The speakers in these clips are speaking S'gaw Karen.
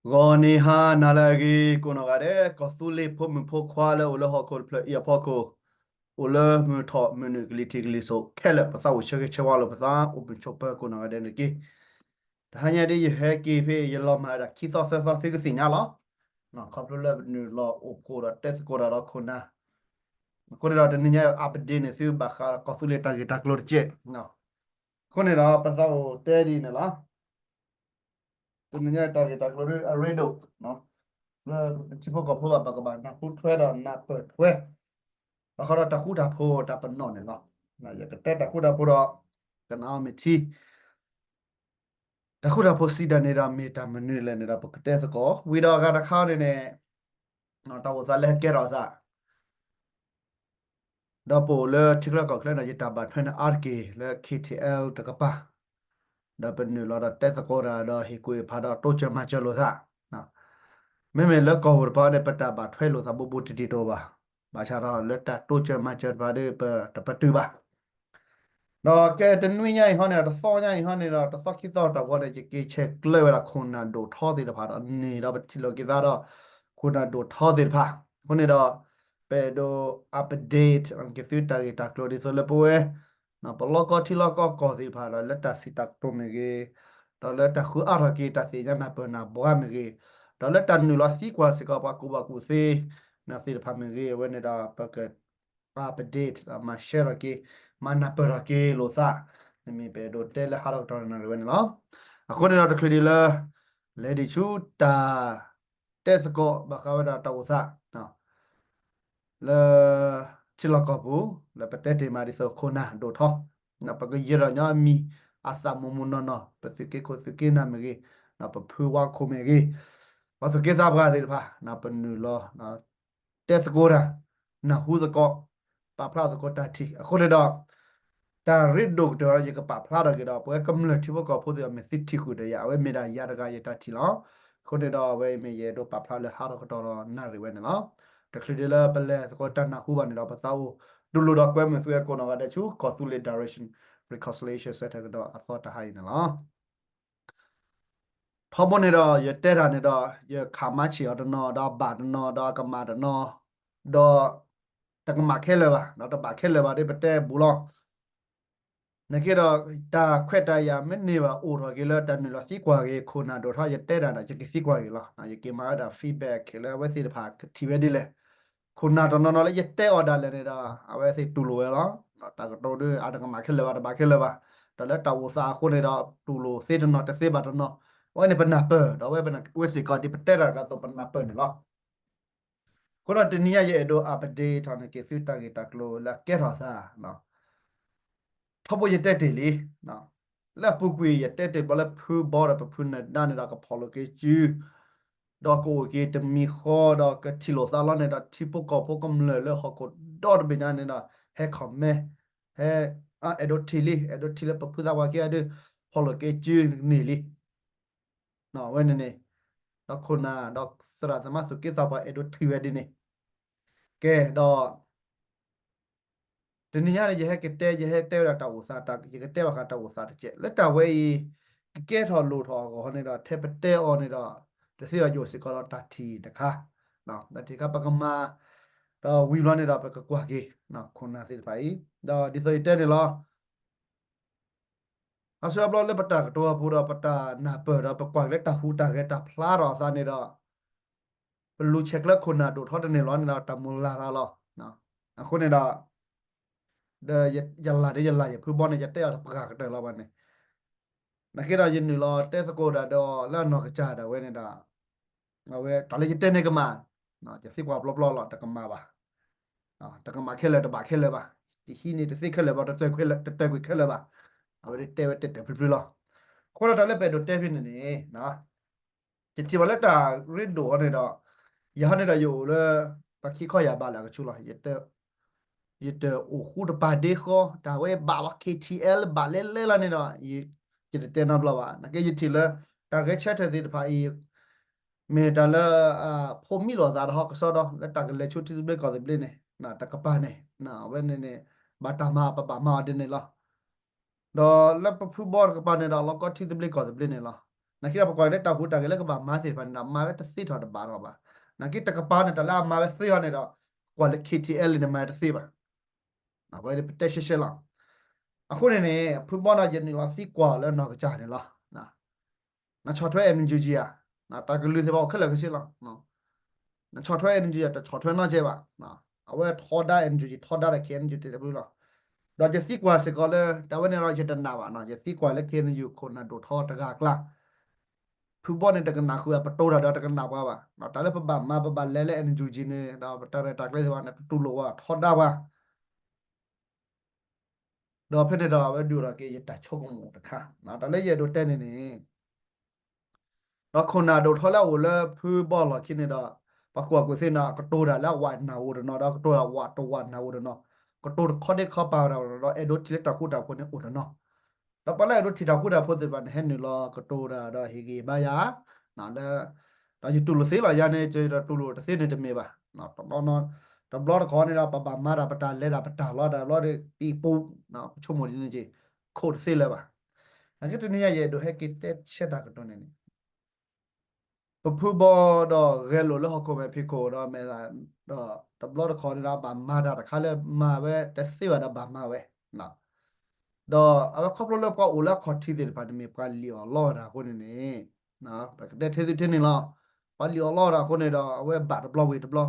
ဂီၤနံၤဟါနၤလၢအဂ့ၤ ကိးနီၢ်ဂၤဒဲး ကီၢ်သူလ့ၤဖိမုၣ်ဖိခွါလၢအိၣ်လၢဟီၣ်ခိၣ်တဖျၢၣ်အံၤအဖီခိၣ်, အိၣ်လၢမုၢ်ထီၣ်မုၢ်နုာ်ကလံၤထံးကလံၤစိးခဲလၢာ် ပသးအိၣ်ဆၢဂ့ၤဆၢဝါလိာ်ပသး အိၣ်မုာ်ဆိးပၢၤကိးနီၢ်ဂၤဒဲးန့ၣ်တက့ၢ်. တဟါညါဒ်ယဟဲက့ၤဖဲယလီၤမၢ်ဝဲဒၣ်ခံသီသၢသီသုကသ့ၣ်ညါလီၤ. ခီဖျိလၢပနုာ်လီၤအိၣ်ဖှိၣ်ဒီးတဲသကိးတၢ်ဒီးခိၣ်နၢ်, အဃိန့ၣ်ဒီးတနံၤညါ update န့ၢ်သုဘၣ်ဃးဒီးကီၢ်သူလ့ၤတၢ်ဂ့ၢ်တၢ်ကျိၤတကဲး. အဃိန့ၣ်ဒီးပသးအိၣ်တဲဒ်အံၤန့ၣ်လီၤ. တနံၤညါတၢ်ဂ့ၢ်တၢ်ကျိၤဒ်အရ့ဒိၣ်, လၢထံဖိကီၢ်ဖိဘၣ် ပကဘၣ်နၢ်ဟူထွဲဒီးနၢ်ပၢၢ်ထွဲ ဘၣ်ဃးဒီးတၢ်ဃူတၢ်ဖိးတၢ်ပနီၣ်န့ၣ်လီၤ. ယကတဲတၢ်ဃူတၢ်ဖိးဒီး ကနၣ်အီၤမ့ၢ်ထံ တၢ်ဃူတၢ်ဖိးစံးတၢ်န့ၣ်ဒီး မ့ၢ်တၢ်မနုၤလဲၣ်န့ၣ်ဒီး ပကတဲသကိး ဝံၤဒီးအဂၤတခါန့ၣ်န့ၣ် တၢ်အိၣ်သးလၢဟဲကဲထီၣ်သး ဒီးပအိၣ်လၢထံချၢကီၢ်ချၢန့ၣ် ယတၢ်ဘၣ်ထွဲန့ၣ်အါတက့ၢ်လၢ K T L တကပၤ, ဒီးပနုာ်လီၤဒီးတဲသကိးတၢ် ဒီးဟ့ၣ်ကူၣ်ဟ့ၣ်ဖးဒီးတိစၢၤမၤစၢၤလိာ်သး, မ့မ့ၢ်လၢကီၢ်ပူၤတပၤန့ၣ် ပတၢ်ဘၣ်ထွဲလိာ်သးဘူးဘူးတံၢ်တံၢ်တအိၣ်ဘၣ်. ဘၣ်ဆၣ်ဒီးလၢတၢ်တိစၢၤမၤစၢၤတပၤဒီး ပတပတုာ်ဘၣ်. ဒီးကဲတနွံညါအံၤဟီန့ၣ်ဒီး တသီညါအံၤဟီန့ၣ်ဒီး တသီခံသီတၢ်ဘီန့ၣ် ယက့ၤဆဲးကျၢဝဲဒၣ်ခိၣ်နၢ်ဒိၣ်ထီသ့ၣ်တဖၣ်ဒီး န့ၣ်ဒီးပထံၣ်လိာ်က့ၤသးဒီး ခိၣ်နၢ်ဒိၣ်ထီသ့ၣ်တဖၣ်. အဃိန့ၣ်ဒီး ပအဲၣ်ဒိး update က့ၤသုတၢ်ဂ့ၢ်တၢ်ကျိၤဒ်သိးလၢပဝဲ ပလီၢ်ကီၢ်ထံလီၢ်ကီၢ်ကီၢ်သ့ၣ်တဖၣ်ဒီး လၢတၢ်စံးတၢ်ကတိၤမ့ၢ်ဂ့ၤ, ဒီးလၢတၢ်ဃုအါထီၣ်က့ၤတၢ်သ့ၣ်ညါနၢ်ပၢၢ်နၢ်ဘှါမ့ၢ်ဂ့ၤ, ဒီးလၢတၢ်နုာ်လီၤသံကွၢ်စ့ၢ်ကီးပှၤကူၣ်ဘၣ်ကူၣ်သ့ သ့ၣ်တဖၣ်မ့ၢ်ဂ့ၤ, အဝဲန့ၣ်ဒီးပက update မၤ share ထီၣ်က့ၤ မၤနၢ်ပၢၢ်ထီၣ်က့ၤလိာ်သး, န့ၣ်မ့ၢ်ပအဲၣ်ဒိးတဲလၢဟးထီၣ်ကတီၢ်နၣ်ရံၣ်ဝဲန့ၣ်လီၤ. အဃိန့ၣ်ဒီးတချုးဒံးလၢ လဲၤဒံးဆူတၢ် တဲသကိးဘၣ်ဃးဝဲဒၣ်တၢ်အိၣ်သး လၢ ထံလီၢ်ကီၢ်ပူၤ လၢပတဲတ့ၢ်မးဒ်သိးခိၣ်နၢ်ဒိၣ်ထီ, ပကယဲၢ်ထီၣ်ညီအမံၤအသးမိၢ်မိၢ်နီၢ်နီၢ်, ပသုးက့ခိၣ်သုးက့နၢ်မ့ၢ်ဂ့ၤ, ပဖုဝါခိၣ်မ့ၢ်ဂ့ၤ, ပှၤသူၣ်က့သးပှၢ်သ့ၣ်တဖၣ် ပနုာ်လီၤ တဲသကိးတၢ်, နၢ်ဟူသကိး, ပာ်ဖျါသကိးတၢ်ထံၣ်. အဃိန့ၣ်ဒီး တၢ်ရ့ဒိၣ်ကတၢၢ်ဒီး ယကပာ်ဖျါထီၣ်က့ၤဒီး ပဝဲကမျၢၢ်ထံဖိကီၢ်ဖိသ့ၣ်ဒီး မ့ၢ်သုထံၣ်ဃုာ်ဒီးယၤ, အဝဲမ့ၢ်ဒၣ်ယၤတဂၤယတၢ်ထံၣ်လီၤ. အဃိန့ၣ်ဒီး အဝဲမ့ၢ်ယအဲၣ်ဒိးပာ်ဖျါလၢဟးထီၣ်ကတီၢ်ဒီးနၣ်ရံၣ်ဝဲန့ၣ်လီၤ. တချုးဒံးလၢပလဲၤသကိးတၢ်နၢ်ဟူဘၣ်န့ၣ်ဒီး ပသးအိၣ်တူၢ်လိာ်ဒီးကွဲမုာ်သုဝဲကိးနီၢ်ဂၤဒဲးဆူ ကီၢ်သူလ့ၤ Direction Reconciliation Center ကဒီးအသီတဟါအံၤန့ၣ်လီၤ. ထီဘိန့ၣ်ဒီး ယတဲတၢ်န့ၣ်ဒီး ယခးမါဆံးအီၤတနီၤ ဒီးဘၣ်တနီၤ ဒီးအကမၣ်တနီၤ ဒီး တကမၣ်ခဲလၢာ်ဘၣ် ဒီးတဘၣ်ခဲလၢာ်ဘၣ်ဒီး ပတဲဘူးလီၤ. နာ်က့ဒီး တၢ်ခွဲးတၢ်ယာ်မ့ၢ်န့ၢ်ဘၣ်အိၣ်ထီၣ်က့ၤလၢတၢ်နုာ်လီၤသံကွၢ်က့ၤ ခိၣ်နၢ်ဒိၣ်ထီ ယတဲတၢ်ဒီး ယကသံကွၢ်က့ၤလီၤ. ယက့ၤမၤဝဲဒၣ် feedback လၢအဝဲသ့ၣ်တဖၣ်ကထံၣ်ဝဲဒ်လဲၣ်. ခိၣ်နၢ်တနီၤနီၤလၢယတဲအီၤဒၣ်လဲာ်န့ၣ်ဒီး အဝဲသ့ၣ်တူၢ်လိာ်ဝဲလီၤ. တၢ်ကတိၤဒီး အတကမၣ်ခဲလၢာ်ဘၣ် တဘၣ်ခဲလၢာ်ဘၣ်. ဒီးလၢတၢ်အိၣ်သးအဃိန့ၣ်ဒီး တူၢ်လိာ်သ့တနီၤ တသ့ဘၣ်တနီၤ. အဝဲန့ၣ်ပနၢ်ပၢၢ် ဒီးအဝဲစ့ၢ်ကီးဒ်ပတဲတၢ်တဂၤအသိး ပနၢ်ပၢၢ်န့ၣ်လီၤ. အဃိဒီးတနံၤညါယအဲၣ်ဒိး update ထီၣ်န့ၢ်က့ၤသုတၢ်ဂ့ၢ်တၢ်ကျိၤလၢအကဲထီၣ်သး ထီဘိယတဲတ့ၢ်လံ. လၢအပူၤကွံာ်ယတဲတ့ၢ်ဘၣ်လၢဖုဘီဒီးပဖုနၢၤဒါန့ၣ်ဒီး ကဖီၣ်လိာ်က့ၤစု ဒီးကအိၣ်က့ၤတမံၤဃီဒီးကထံၣ်လိာ်သးလီၤန့ၣ်ဒီး ထံဖိကီၢ်ဖိကမျၢၢ်လၢဟီၣ်ခိၣ်ဒီတဘ့ၣ်ညါန့ၣ်ဒီး ဟဲ comment ဟဲ အဲၣ်ဒိးထံၣ်လံ အဲၣ်ဒိးထံၣ်လၢပဖုသးပှၢ်က့ၤအဒုး ဖီၣ်လိာ်က့ၤစုန့ၣ်လံ. အဝဲန့ၣ်န့ၣ် ဒီးခိၣ်နၢ် ဒီးသရၣ်သမါသူၣ်က့သးပှၢ်အဲၣ်ဒိးထံၣ်ဝဲဒ်န့ၣ် ကဲဒီး တနံၤညါန့ၣ် ယဟဲကတဲ ယဟဲတဲဝဲဒၣ်တၢ်အိၣ်သး ယကတဲဘၣ်ဃးတၢ်အိၣ်သးတကဲး လၢတၢ်ဝဲအံၤ ကကဲထီၣ်လိၣ်ထီၣ်အဂီၢ်န့ၣ်ဒီး ထဲပတဲအီၤန့ၣ်ဒီး တသ့ဘၣ်ယိၣ်စ့ၢ်ကီးဒီးတၢ်ထံၣ်တခါ တၢ်ထံၣ်တခါပကမၤ ဒီးဝံၤဘျီန့ၣ်ဒီး ပကကွၢ်က့ၤ ခိၣ်နၢ်သ့ၣ်တဖၣ်အံၤ ဒီးဒ်သိးယတဲန့ၣ်လီၤ. အဆၢဘျီလၢပတၢ်ကတိၤအပူၤဒီး ပတၢ်နၢ်ပၢၢ်ဒီး ပကွၢ်က့ၤလၢတၢ်ဟူးတၢ်ဂဲၤတၢ်ဖျါထီၣ်အသးန့ၣ်ဒီး ပလူၤဆဲးကျၢခိၣ်နၢ်ဒိၣ်ထီတန့ၢ်လီၤန့ၣ်ဒီး တၢ်မုၢ်လၢ်သးလီၤ. အဃိန့ၣ်ဒီး ဒီးယလၢ်ဒီးယလၢ်ယဖုဘီန့ၣ် ယတဲအီၤတပှၤကတၢၢ်လီၤဘၣ်န့ၣ် နာ်က့ဒီးယနုာ်လီၤတဲသကိးဒၣ်ဒီးလၢအနီၢ်ကစၢ်ဒၣ်ဝဲန့ၣ်ဒီး အဝဲတၢ်လၢယတဲန့ၣ်ကမၣ် ယသံကွၢ်ဘျီဘျီလီၤ တကမၣ်ဘၣ်. တကမၣ်ခဲလၢာ်တဘၣ်ခဲလၢာ်ဘၣ်. ယဟံးန့ၢ်တသ့ခဲလၢာ်ဘၣ် တတၢၢ်ကွံာ်ခဲလၢာ်ဘၣ်. အဝဲဒၣ်တဲဝဲတဲတၢၢ်ဖျုးဖျုးလီၤ. အဃိဒီးတၢ်လၢပအဲၣ်ဒိးတဲဖဲန့ၣ်န့ၣ် ယထံၣ်ဘၣ်လၢတၢ်ရ့ဒိၣ်အီၤန့ၣ်ဒီး ယဟီန့ၣ်ဒီးယအိၣ်လၢ ပှၤခံခီယၤဘၣ်လၢအကဆူလီၤ. ယတအိၣ်ဃူတပၤဒ့ဃီ တၢ်ဝဲဘၣ်လီၤ K T L ဘၣ်လဲၣ်လဲၣ်လီၤန့ၣ်ဒီး ယတတဲနီတဘျီဘၣ်. နာ်က့ယထံၣ်လၢ တၢ်ဂဲၤဆၢထၢၣ်သ့ၣ်တဖၣ်အံၤ မ့ၢ်တၢ်လၢ ဖိးမံလိာ်သးဒီးဟီၣ်ကစီဒီ လၢတၢ်ကလဲၤဆူထံသဘျ့ကီၢ်သဘျ့န့ၣ် တကပၤန့ၣ် အဝဲန့ၣ်န့ၣ် ဘၣ်တၢ်မၤပဘၣ်မၤအီၤဒ်န့ၣ်လီၤ. ဒီးလၢပဖုဘီတကပၤန့ၣ်ဒီး လီၤကီထံသဘျ့ကီၢ်သဘျ့န့ၣ်လီၤ. နာ်က့ဒီးပကွၢ်က့ၤလၢတၢ်ဟူးတၢ်ဂဲၤလၢကဘၣ်မၤသ့ၣ်တဖၣ်န့ၣ်ဒီး မၤဝဲတသ့ထီၣ်တဘၣ်ထီၣ်ဘၣ်. နာ်က့တကပၤန့ၣ် တၢ်လၢအမၤဝဲသ့အီၤန့ၣ်ဒီး ကွၢ်လၢ K T L န့ၣ်မၤတသ့ဘၣ်. အဝဲပတဲရှဲရှဲလီၤ. အဃိန့ၣ်န့ၣ် ဖုဘီဒီးယနုာ်လီၤသံကွၢ်အီၤလၢနီၢ်ကစၢ်န့ၣ်လီၤ. နဆီၣ်ထွဲ N U G ဧါ, တၢ်ကလုၢ်သ့ၣ်တဖၣ်အိၣ်ခဲလၢာ်ခဲဆ့လီၤ. နဆီၣ်ထွဲ N U G တဆီၣ်ထွဲနီတစဲးဘၣ်. အဝဲထီဒါ N U G ထီဒါဒီး K N U တဲတဘျုးလီၤ. ဒီးယသံကွၢ်စ့ၢ်ကီးလၢ တၢ်ဝဲန့ၣ်ဒီးယတနာ်ဘၣ်နီၤ, ယသံကွၢ်လၢ K N U ခိၣ်နၢ်ဒိၣ်ထီတဂၤအကျါ ဖုဘီန့ၣ်တကနၣ်ဃုာ် ပတိၤတၢ်ဒီးတကနၣ်ပှၤဘၣ်. တၢ်လၢပဘၣ်မၤ ပဘၣ်လဲၤလၢ N U G န့ၣ်ဒီး ပတၢ်ရဲၣ်တၢ်ကျဲၤသ့ၣ်တဖၣ်န့ၣ် တတူၢ်လိာ်ဝဲ ထီဒါပှၤ ဒီးဖဲန့ၣ်ဒီး အဝဲဒုးအိၣ်ထီၣ်က့ၤယတၢ်ဆိကမိၣ်တခါ, တၢ်လၢယအဲၣ်ဒိးတဲန့ၣ်န့ၣ် ဒီးခိၣ်နၢ်ဒိၣ်ထီလၢအအိၣ်လၢဖုဘီလီၢ်ခံန့ၣ်ဒီး ပှၤကူၣ်ဘၣ်ကူၣ်သ့န့ၣ် အကတိၤတၢ်လၢအဝးနၢ်အိၣ်တနီၤ ဒီးကတိၤတၢ်ဝးတဝးနၢ်အိၣ်တနီၤ, ကတိၤတခီဒ့ခီပာ်ဝဲဒၣ်ဒီး အဲၣ်ဒိးထံၣ်လၢတၢ်ဃူတၢ်ဖိးန့ၣ်အိၣ်တနီၤ, ဒီးပှၤလၢအဲၣ်ဒိးထံၣ်တၢ်ဃူတၢ်ဖိးသ့ၣ်တဖၣ်န့ၣ် ဟဲနုာ်လီၤကတိၤတၢ်ဒီးဟ့ၣ်ဂံၢ်ဘါယၤ လၢ ဒီးယတူၢ်လိာ်သ့လီၤ ယၤန့ၣ် ယတူၢ်လိာ်တသ့န့ၣ်တမ့ၢ်ဘၣ်. တဘျီတခီန့ၣ်ဒီး ပဘၣ်မၤတၢ် ပတၢ်လဲၤတၢ် ပတၢ်လီတၢ်ဘျီဒီး ပံပူၤ ပဆိကမိၣ်ဒ်န့ၣ်က့ၤ ခိၣ်တသ့လၢၤဘၣ်. နာ်က့တနံၤညါ ယအဲၣ်ဒိးဟဲက့ၤတဲဆၢတၢ်ကတိၤန့ၣ်န့ၣ် ပဖုဘီဒီးဂဲၤလိာ်လၢဟီၣ်ခိၣ်မဲာ်ဖံးခိၣ်ဒီးမဲာ်သၣ်ဒီး တဘျီတခီန့ၣ်ဒီး ဘၣ်မၤတၢ်တခါလၢမၤဝဲတသ့ဘၣ်ဒီးဘၣ်မၤဝဲ ဒီးအဝဲခီဖျိလၢပှၤအိၣ်လၢအခီၣ်ထံးသ့ၣ်တဖၣ်န့ၣ်မ့ၢ်ပှၤလံၣ်အီၣ်လီအီၣ်တၢ်အဃိန့ၣ်န့ၣ် ပကတဲထဲသုထဲန့ၣ်လီၤ. ပှၤလံၣ်အီၣ်လီအီၣ်တၢ်အဃိန့ၣ်ဒီး အဝဲဘၣ်တဘျီဝံၤတဘျီ, ဒီးလ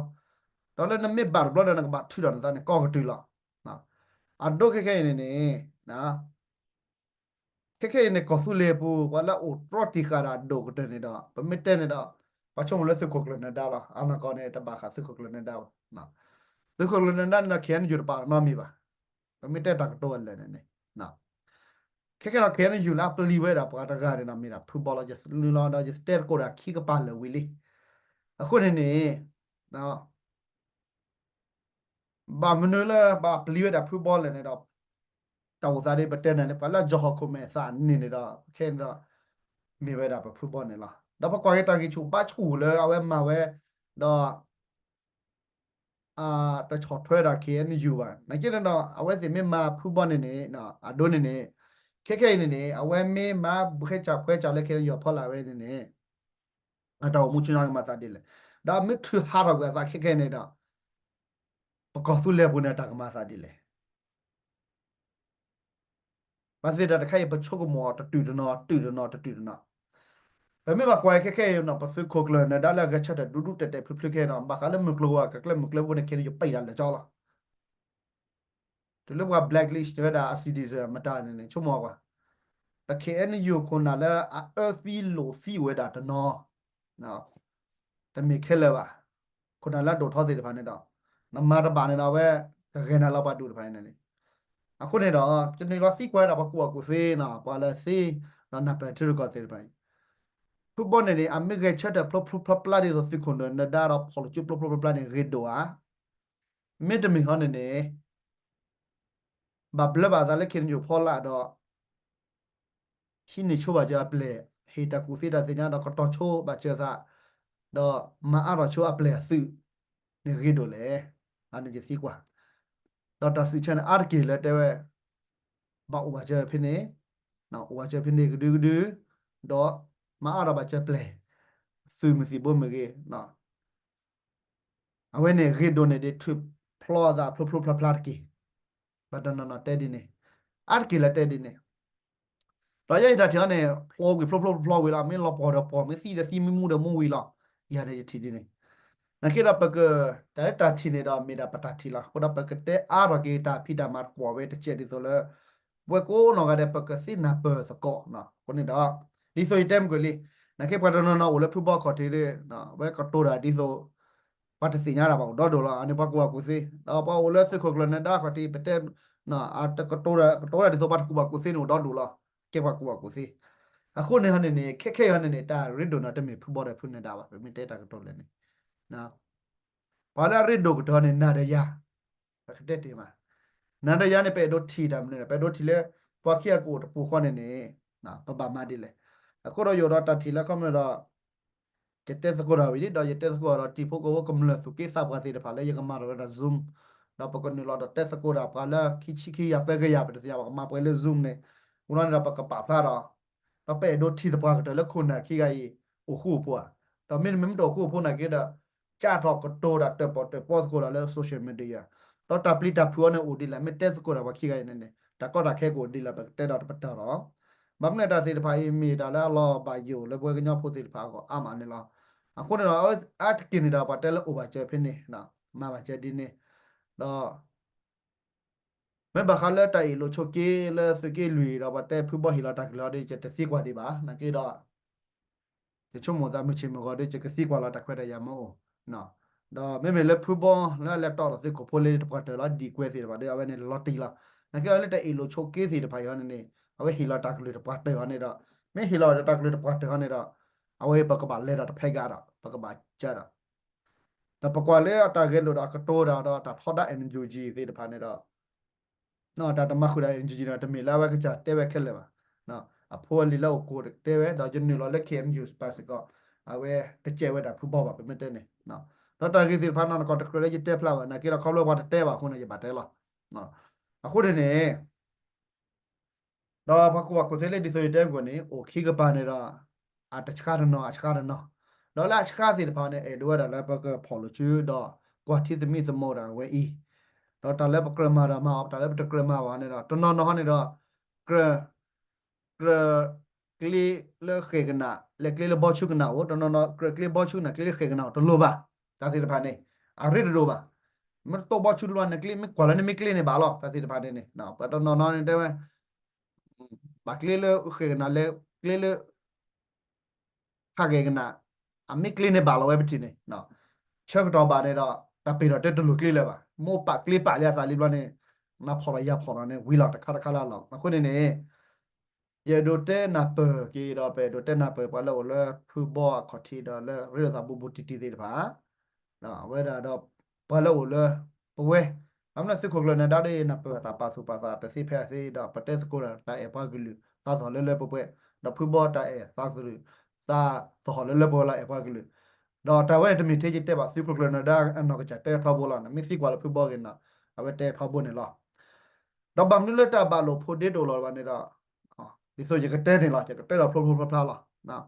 ၢနမ့ၢ်ဘၣ်တဘျီဒီး နကဘၣ်ထုးထီၣ်နသးန့ၣ် ကီကတုၤလီၤ. အဒိခဲခဲအံၤန့ၣ်န့ၣ် ခဲခဲအံၤန့ၣ် ကီၢ်သူလ့ၤပူၤ ပှၤလၢအအိၣ်တြီတံာ်ဃာ်တၢ်ဒိၣ်ကတၢၢ်န့ၣ်ဒီး ပမ့ၢ်တဲန့ၣ်ဒီး ပှၤဆိကမိၣ်လၢသုးခိၣ်ကျၢၢ်နၢၤဒါလီၤ. အနီၢ်ကီၢ်န့ၣ် တဘၣ်ဃးသုးခိၣ်ကျၢၢ်နၢၤဒါဘၣ်. သုးခိၣ်ကျၢၢ်နၢၤဒါန့ၣ်ဒီး K N U တပာ်နီတမံၤဘၣ်. ပမ့ၢ်တဲတၢ်ကတိၤအလၢာ်န့ၣ်န့ၣ် ခဲခဲအံၤ K N U လၢအပျံၤဝဲဒၣ်ပှၤတဂၤန့ၣ်ဒီး မ့ၢ်ဒၣ်ဖုဘီလီၤ. ယနုာ်လီၤဒီး ယတဲသကိးတၢ်ခံကပၤလၢာ်ဝံၤလံ. အဃိန့ၣ်န့ၣ် ဘၣ်မနုၤလၢဘၣ်ပျံၤဝဲဒၣ်ဖုဘီလဲၣ်န့ၣ်ဒီး တၢ်အိၣ်သးဒ်ပတဲန့ၣ်န့ၣ် ပှၤလၢအယီၤဟီၣ်ခိၣ်မဲာ်သၣ်န့ၣ်န့ၣ်ဒီး ခဲအံၤန့ၣ်ဒီး မ့ၢ်ဝဲဒၣ်ပဖုဘီန့ၣ်လီၤ. ဒီးပကွၢ်က့ၤတၢ်ဂံၢ်ဆူၣ်ဘါဆူၣ်လၢအဝဲမၤဝဲ ဒီး တဆီၣ်ထွဲဒၣ် K N U ဘၣ်. နာ်က့န့ၣ်ဒီး အဝဲသ့ၣ်မ့ၢ်မၤဖုဘီန့ၣ်န့ၣ် အဒိန့ၣ်န့ၣ် ခဲခဲအံၤန့ၣ်န့ၣ် အဝဲမ့ၢ်မၤဘုဃဲစၢ်ဖှဲစၢ်လၢ K N U အဖီလာ်ဝဲန့ၣ်န့ၣ် အတၢ်အိၣ်မူဆူညါကမၤသးဒ်လဲၣ်. ဒီးမ့ၢ်ထုးဟးထီၣ်ကွံာ်အသးခဲခဲအံၤန့ၣ်ဒီး ပကီၢ်သူလ့ၤပူၤန့ၣ် တၢ်ကမၤသးဒ်လဲၣ်. ဘၣ်သ့ၣ်တၢ်တခါအံၤ ပဆိကမိၣ်အီၤတတုၤတနီၤ တုၤတနီၤ တတုၤတနီၤ. ပမ့ၢ်ဘၣ်ကွၢ်ခဲခဲအံၤနီၤ ပသုးခိၣ်ကျၢၢ်နၢၤဒါလၢအဂဲၤဆၢထၢၣ်ဒူဒူတဲာ်တဲာ်ဖျုးဖျုးခဲအံၤနီၤ ဘၣ်ဃးလၢမုၢ်ကျိၤဝဲၤကွာ်ကျဲမုၢ်ကျိၤပူၤန့ၣ် K N U ပံးတၢ်လၢာ်ကၠီလီၤ. တုၤလၢပှၤ blacklist ဝဲဒၣ်အ citizen မတၤန့ၣ်န့ၣ် ဆိကမိၣ်ကွၢ် ပ K N U ခိၣ်နၢ်လၢအအၢသံလိာ်သံဝဲဒၣ်တနီၤ တမ့ၢ်ခဲလၢာ်ဘၣ်. ခိၣ်နၢ်လၢအဒိၣ်ထီသ့ၣ်တဖၣ်န့ၣ်ဒီး နမၤတဘၣ်န့ၣ်ဒီး အဝဲကဂဲၤနၤလီၤပှၤဒူၣ်တဖၣ်န့ၣ်န့ၣ်. အဃိန့ၣ်ဒီး ယနုာ်လီၤသံကွၢ်ဝဲဒၣ်ပှၤကူၣ်ဘၣ်ကူၣ်သ့နီၤ ပှၤလၢသ့ ဒီးနၢ်ပၢၢ်ထံရူၢ်ကီၢ်သ့ၣ်တဖၣ်အံၤ ဖုဘီန့ၣ်န့ၣ် အမ့ၢ်ဂဲၤဆၢထၢၣ်ဖျိဖျိဖျါဖျါဒ်သိးသုးခိၣ်နၢၤဒါဒီး ဖီၣ်လိာ်စုဖျိဖျိဖျါဖျါန့ၣ် ဂ့ၤဒိၣ်ဧါ. မ့တမ့ၢ်ဟီန့ၣ်န့ၣ် ဘၣ်ဘျၢဘၣ်အသးလၢ K N U ဖီလာ်ဒီး ဟံးန့ၢ်ဆိဘၣ်စၢၤအပျဲၢ်, ဟ့ၣ်တၢ်ကူၣ်သ့တၢ်သ့ၣ်ညါဒီးကတီၤဆိဘၣ်စၢၤသး, ဒီးမၤအါထီၣ်ဆိအပျဲၢ်အသုးန့ၣ်ဂ့ၤဒိၣ်လဲၣ်. အန့ၣ်ယသံကွၢ်, ဒီးတၢ်စံးဆၢန့ၣ်အါတက့ၢ်လၢတဲဝဲ, ဘၣ်အိၣ်ဘၣ်စၢၤဖဲန့ၣ်, အိၣ်ဘၣ်စၢၤဖဲန့ၣ်ကဒုကဒု, ဒီးမၤအါထီၣ်ဘၣ်စၢၤပျဲၢ်, သုးမုၢ်သံၣ်ဘိမ့ၢ်ဂ့ၤ အဝဲန့ၣ်ဂ့ၤဒိၣ်န့ၢ်ဒံး ထုးဖျီအသးဖျိဖျိဖျါဖျါတက့ၢ်. ပှၤတနီၤနီၤတဲဒ်န့ၣ်, အါတက့ၢ်လၢတဲဒ်န့ၣ်, ဒီးယဲယတၢ်ထံၣ်အီၤန့ၣ် ဖျိကွံာ်ဖျိဖျိဖျါဝံၤလီၤ, မ့ၢ်လီၤပှီၢ်ဒီးပှီၢ်, မ့ၢ်သံဒီးသံ, မ့ၢ်မူဒီးမူဝံၤလီၤ. ယၤဒီးယထံၣ်ဒ်န့ၣ်, နာ်က့ဒီးပက, တၢ်လၢတၢ်ထံၣ်န့ၣ်ဒီးမ့ၢ်ဒၣ်ပတၢ်ထံၣ်လီၤ. အဃိဒီးပကတဲအါထီၣ်က့ၤတၢ်ဖံးတၢ်မၤတကွီၢ်ဝဲ တကဲးဒ်သိးလၢ ပဝဲကိးနီၢ်ဂၤဒဲး ပကသ့ၣ်နၢ်ပၢၢ်သကိး, အဃိန့ၣ်ဒီး ဒ်သိးယတဲမုၢ်ကွံာ်လံ, နာ်က့ပှၤတနီၤနီၤအိၣ်လၢဖုဘီခီၣ်ထံးဒီး အဝဲကတိၤတၢ်ဒ်သိး ပှၤတသ့ၣ်ညါတၢ်ဘၣ်အိၣ်ဒီဒိၣ်လီၤ. အန့ၣ်ပှၤကူၣ်ဘၣ်ကူၣ်သ့, ဒီးပှၤအိၣ်လၢသုးခိၣ်ကျၢၢ်နၢၤဒါခီၣ်ထံး ပတဲ ကတိၤတၢ်ဒ်သိးပှၤတကူၣ်ဘၣ်ကူၣ်သ့န့ၣ်အိၣ်ဒီဒိၣ်လီၤ. ကဲပှၤကူၣ်ဘၣ်ကူၣ်သ့, အဃိန့ၣ်န့ၣ်န့ၣ် ခဲခဲအံၤန့ၣ်န့ၣ် တၢ်ရ့ဒိၣ်န့ၣ်တမ့ၢ်ဖုဘီဒီးဖုနၢၤဒါဘၣ်, ပမ့ၢ်တဲတၢ်ကတိၤလဲၣ်န့ၣ် ပှၤလၢအရ့ဒိၣ်ကတၢၢ်န့ၣ် နၤဒီးယၤ, ပကတဲတ့ၢ်မး, နၤဒီးယၤန့ၣ် ပအဲၣ်ဒိးထံၣ်တၢ်မနုၤလဲၣ်, ပအဲၣ်ဒိးထံၣ်လၢ ပှၤခံဂၤကအိၣ်တပူၤဃီန့ၣ်န့ၣ် ပဘၣ်မၤဒ်လဲၣ်. အဃိဒီးယအိၣ်ဒီးတၢ်ထံၣ်လၢခီမ့ၢ်ဒီး ယတဲသကိးတၢ်ဝံၤလံ, ဒီးယတဲသကိးဒီး တံၤဖိကီၢ်ဖိကမျၢၢ်သူၣ်က့သးပှၢ်သ့ၣ်တဖၣ်လၢယကမၤထီၣ်ဝဲဒၣ် Zoom, ဒီးပကနုာ်လီၤဒီးတဲသကိးတၢ်ပှၤလၢခံဆံခံဂၤသၢကယၤ ပတသ့ၣ်ညါ ပကမၤပှဲၤလၢ Zoom န့ၣ်, ဝံၤလီၤန့ၣ်ဒီးပကပာ်ဖျါဒီး ဒီးပအဲၣ်ဒိးထံၣ်သပှၢ်ကတၢၢ်လၢခိၣ်နၢ်ခံဂၤအံၤ အိၣ်ဃူအိၣ်ဖိးဧါ. ဒီးမ့တမ့ၢ်မ့ၢ်တအိၣ်ဃူအိၣ်ဖိးနာ်က့ဒီး ကးထီၣ်ကတိၤတၢ်တၢၣ်ပီၣ်တၢၣ်ပီသကိးဒီးလၢ social media ဒီးတၢ်ပျံၤတၢ်ဖုးအီၤန့ၣ်အိၣ်ဒ်လဲၣ်, မ့ၢ်တဲသကိးတၢ်ပှၤခံဂၤအံၤန့ၣ်န့ၣ် တၢ်ကီတၢ်ခဲကအိၣ်ဒ်လဲၣ် ပကတဲဒီးတပတီၢ်လီၤ. ဘၣ်မနုၤတၢ်သ့ၣ်တဖၣ်အံၤမ့ၢ်တၢ်လၢအလီၤဘၣ်ယိၣ်လၢပဝဲကညီဖိသ့ၣ်တဖၣ်အဂီၢ်အါမးန့ၣ်လီၤ. အဃိန့ၣ်ဒီး အါတက့ၢ်န့ၣ်ဒီး ပှၤတဲလၢအိၣ်ဘၣ်စၢၤဖဲန့ၣ်, မၤဘၣ်စၢၤဒ်န့ၣ်, ဒီး မ့ၢ်ဘၣ်ဃးလၢတၢ်အ့ၣ်လိာ်ဆိးက့လၢသုးက့လွံၢ်ဒီး ပှၤတဲဖုဘီဟ့ၣ်လီၤတၢ်ကလုၢ်အီၤဒီး ယတသံကွၢ်ဒံးဘၣ်. နာ်က့ဒီး ယဆိကမိၣ်သးမုၢ်ဆ့ၣ်မုၢ်ဂီၤဒီး ယကသံကွၢ်လီၤတၢ်ခွဲးတၢ်ယာ်မ့ၢ်အိၣ်, ဒီးမ့မ့ၢ်လၢဖုဘီလၢအလဲၤတီဒီးသုးခိၣ်ဖိလ့တပှၢ်တၢၢ်လီၤ ဒံၣ်ကွဲသ့ၣ်တဖၣ်ဒီး အဝဲန့ၣ်လီၤတံၢ်လီၤ. နာ်က့ဒီးလၢတၢ်အ့ၣ်လိာ်ဆိးက့သ့ၣ်တဖၣ်အံၤန့ၣ်န့ၣ် အဝဲဟ့ၣ်လီၤတၢ်ကလုၢ်တပှၢ်တၢၢ်အီၤန့ၣ်ဒီး မ့ၢ်ဟ့ၣ်လီၤတၢ်ကလုၢ်တပှၢ်တၢၢ်အီၤန့ၣ်ဒီး အဝဲပကဘၣ်လဲၤဒီးတဖဲဂၤဒီး ပကဘၣ်ကၢဒီး ဒီးပကွၢ်လၢအတၢ်ဂဲၤလိာ်ဒီးအကတိၤတၢ်ဒီးတၢ်ထီဒါ NUG သ့ၣ်တဖၣ်န့ၣ်ဒီး တၢ်တမၤဃုာ်ဒီး NUG န့ၣ် တမ့ၢ်လၢအဝဲကစၢ်တဲဝဲခဲလၢာ်ဘၣ်. အဖိအလံၤလၢအိၣ်ကိၢ်တဲဝဲ ဒီးယနုာ်လီၤလၢ KNU စပၢ်စ့ၢ်ကီး အဝဲတစဲးဝဲဒၣ်ဖုဘီဘၣ် ပမ့ၢ်တဲန့ၣ်. ဒီးတၢ်ဂ့ၢ်သ့ၣ်တဖၣ်နီၢ်နီၢ်ကီၢ်တကြၢးလၢယတဲဖျါဘၣ် နာ်က့ဒီးခီဖျိပှၤတတဲဘၣ်အဃိန့ၣ် ယဘၣ်တဲလီၤ. အဃိန့ၣ်န့ၣ် ဒီးပှၤကူၣ်ဘၣ်ကူၣ်သ့လၢဒ်သိးယတဲမုၢ်ကိၣ်န့ၣ် အိၣ်ခံကပၤန့ၣ်ဒီး အတဆှါတနီၤ အဆှါတနီၤ, ဒီးလၢအဆှါသ့ၣ်တဖၣ်န့ၣ် အဲၣ်ဒိးဝဲဒၣ်လၢပကဖီၣ်လိာ်စုဒီး ကွၢ်ထံသမံသမိးတၢ်ဝဲအံၤ, ဒီးတၢ်လၢပကြၢးမၤဒီးမၤအီၤ တၢ်လၢပတကြၢးမၤဘၣ်န့ၣ်ဒီး တနီၤနီၤဟီန့ၣ်ဒီး ကြၢး ကြၢး ကျ့လၢဃဲၣ်ကနၣ် လဲၤကျ့လၢဘီဆူကနၣ်အိၣ်, တနီၤနီၤကြၢးကျ့ဘီဆူကနၣ် ကျ့လၢဃဲၣ်ကနၣ်အိၣ် တလိၣ်ဘၣ်. တၢ်သ့ၣ်တဖၣ်န့ၣ် အရ့တဒိၣ်ဘၣ်. မ့ၢ်တတိၢ်ဘီဆူတလိၣ်န့ၣ် ကျ့ မ့ၢ်ကွၢ်လၢနမ့ၢ်ကျ့န့ၣ်ဘၣ်လီၤ. တၢ်သ့ၣ်တဖၣ်န့ၣ်န့ၣ် ပှၤတနီၤနီၤန့ၣ်တဲဝဲ ဘၣ်ကျ့လၢဃဲၣ်ကနၣ် လဲၤကျ့လၢ ဖးဂဲၤကနၣ် အမ့ၢ်ကျ့န့ၣ်ဘၣ်လီၤဝဲပထံၣ်န့ၣ်, ဆၢကတီၢ်ဘၣ်န့ၣ်ဒီး တၢ်ပ့ၤထီၣ်တဲတလိၣ်ကျ့လၢၤဘၣ်. မိၢ်ပာ်ကျ့ပာ်လံအသးလံဘျီန့ၣ် နဖီၣ်လီၤယၤဖီၣ်လီၤန့ၣ် ဝံၤလီၤတခါတခါလၢအလီၢ်. အဃိန့ၣ်န့ၣ် ယအဲၣ်ဒိးတဲနၢ်ပၢၢ်က့ၤဒီး ပအဲၣ်ဒိးတဲနၢ်ပၢၢ်ပှၤလၢအိၣ်လၢဖုဘီအခီၣ်ထံးဒီးလၢရ့လိာ်သးဘူးဘူးတံၢ်တံၢ်သ့ၣ်တဖၣ် အဝဲဒၣ်ဒီး ပှၤလၢအိၣ်လၢပဝဲ, ဘၣ်မနုၤသုးခိၣ်ကျၢၢ်နၢၤဒါဒီး နၢ်ပၢၢ်တၢ်ပာ်သူၣ်ပာ်သးတသ့ဖဲအသ့ဒီး ပတဲသကိးဒီးတၢ်အဲၣ်ပှၤကလုာ်သးသဟီၣ်လၢလၢပှဲၤပှဲၤ, ဒီးဖုဘီတၢ်အဲၣ်သးသဟီၣ်လၢလၢပှဲၤပှဲၤလီၤအဲၣ်ပှၤကလုာ်, ဒီးတၢ်ဝဲန့ၣ်တမ့ၢ်ထဲယတဲဘၣ်သုးခိၣ်ကျၢၢ်နၢၤဒါအနီၢ်ကစၢ်တဲထီဘိလီၤ, နမ့ၢ်သံကွၢ်လၢဖုဘီဂ့ၤနီၤ, အဝဲတဲထီဘိန့ၣ်လီၤ. ဒီးဘၣ်မနုၤလၢတၢ်ဘၣ်လိာ်ဖိးဒ့တအိၣ်လီၤဘၣ်န့ၣ်ဒီး ဒ်သိးယကတဲန့ၣ်လီၤ, ယကတဲလီၤဖျိဖျိဖျါဖျါလီၤ.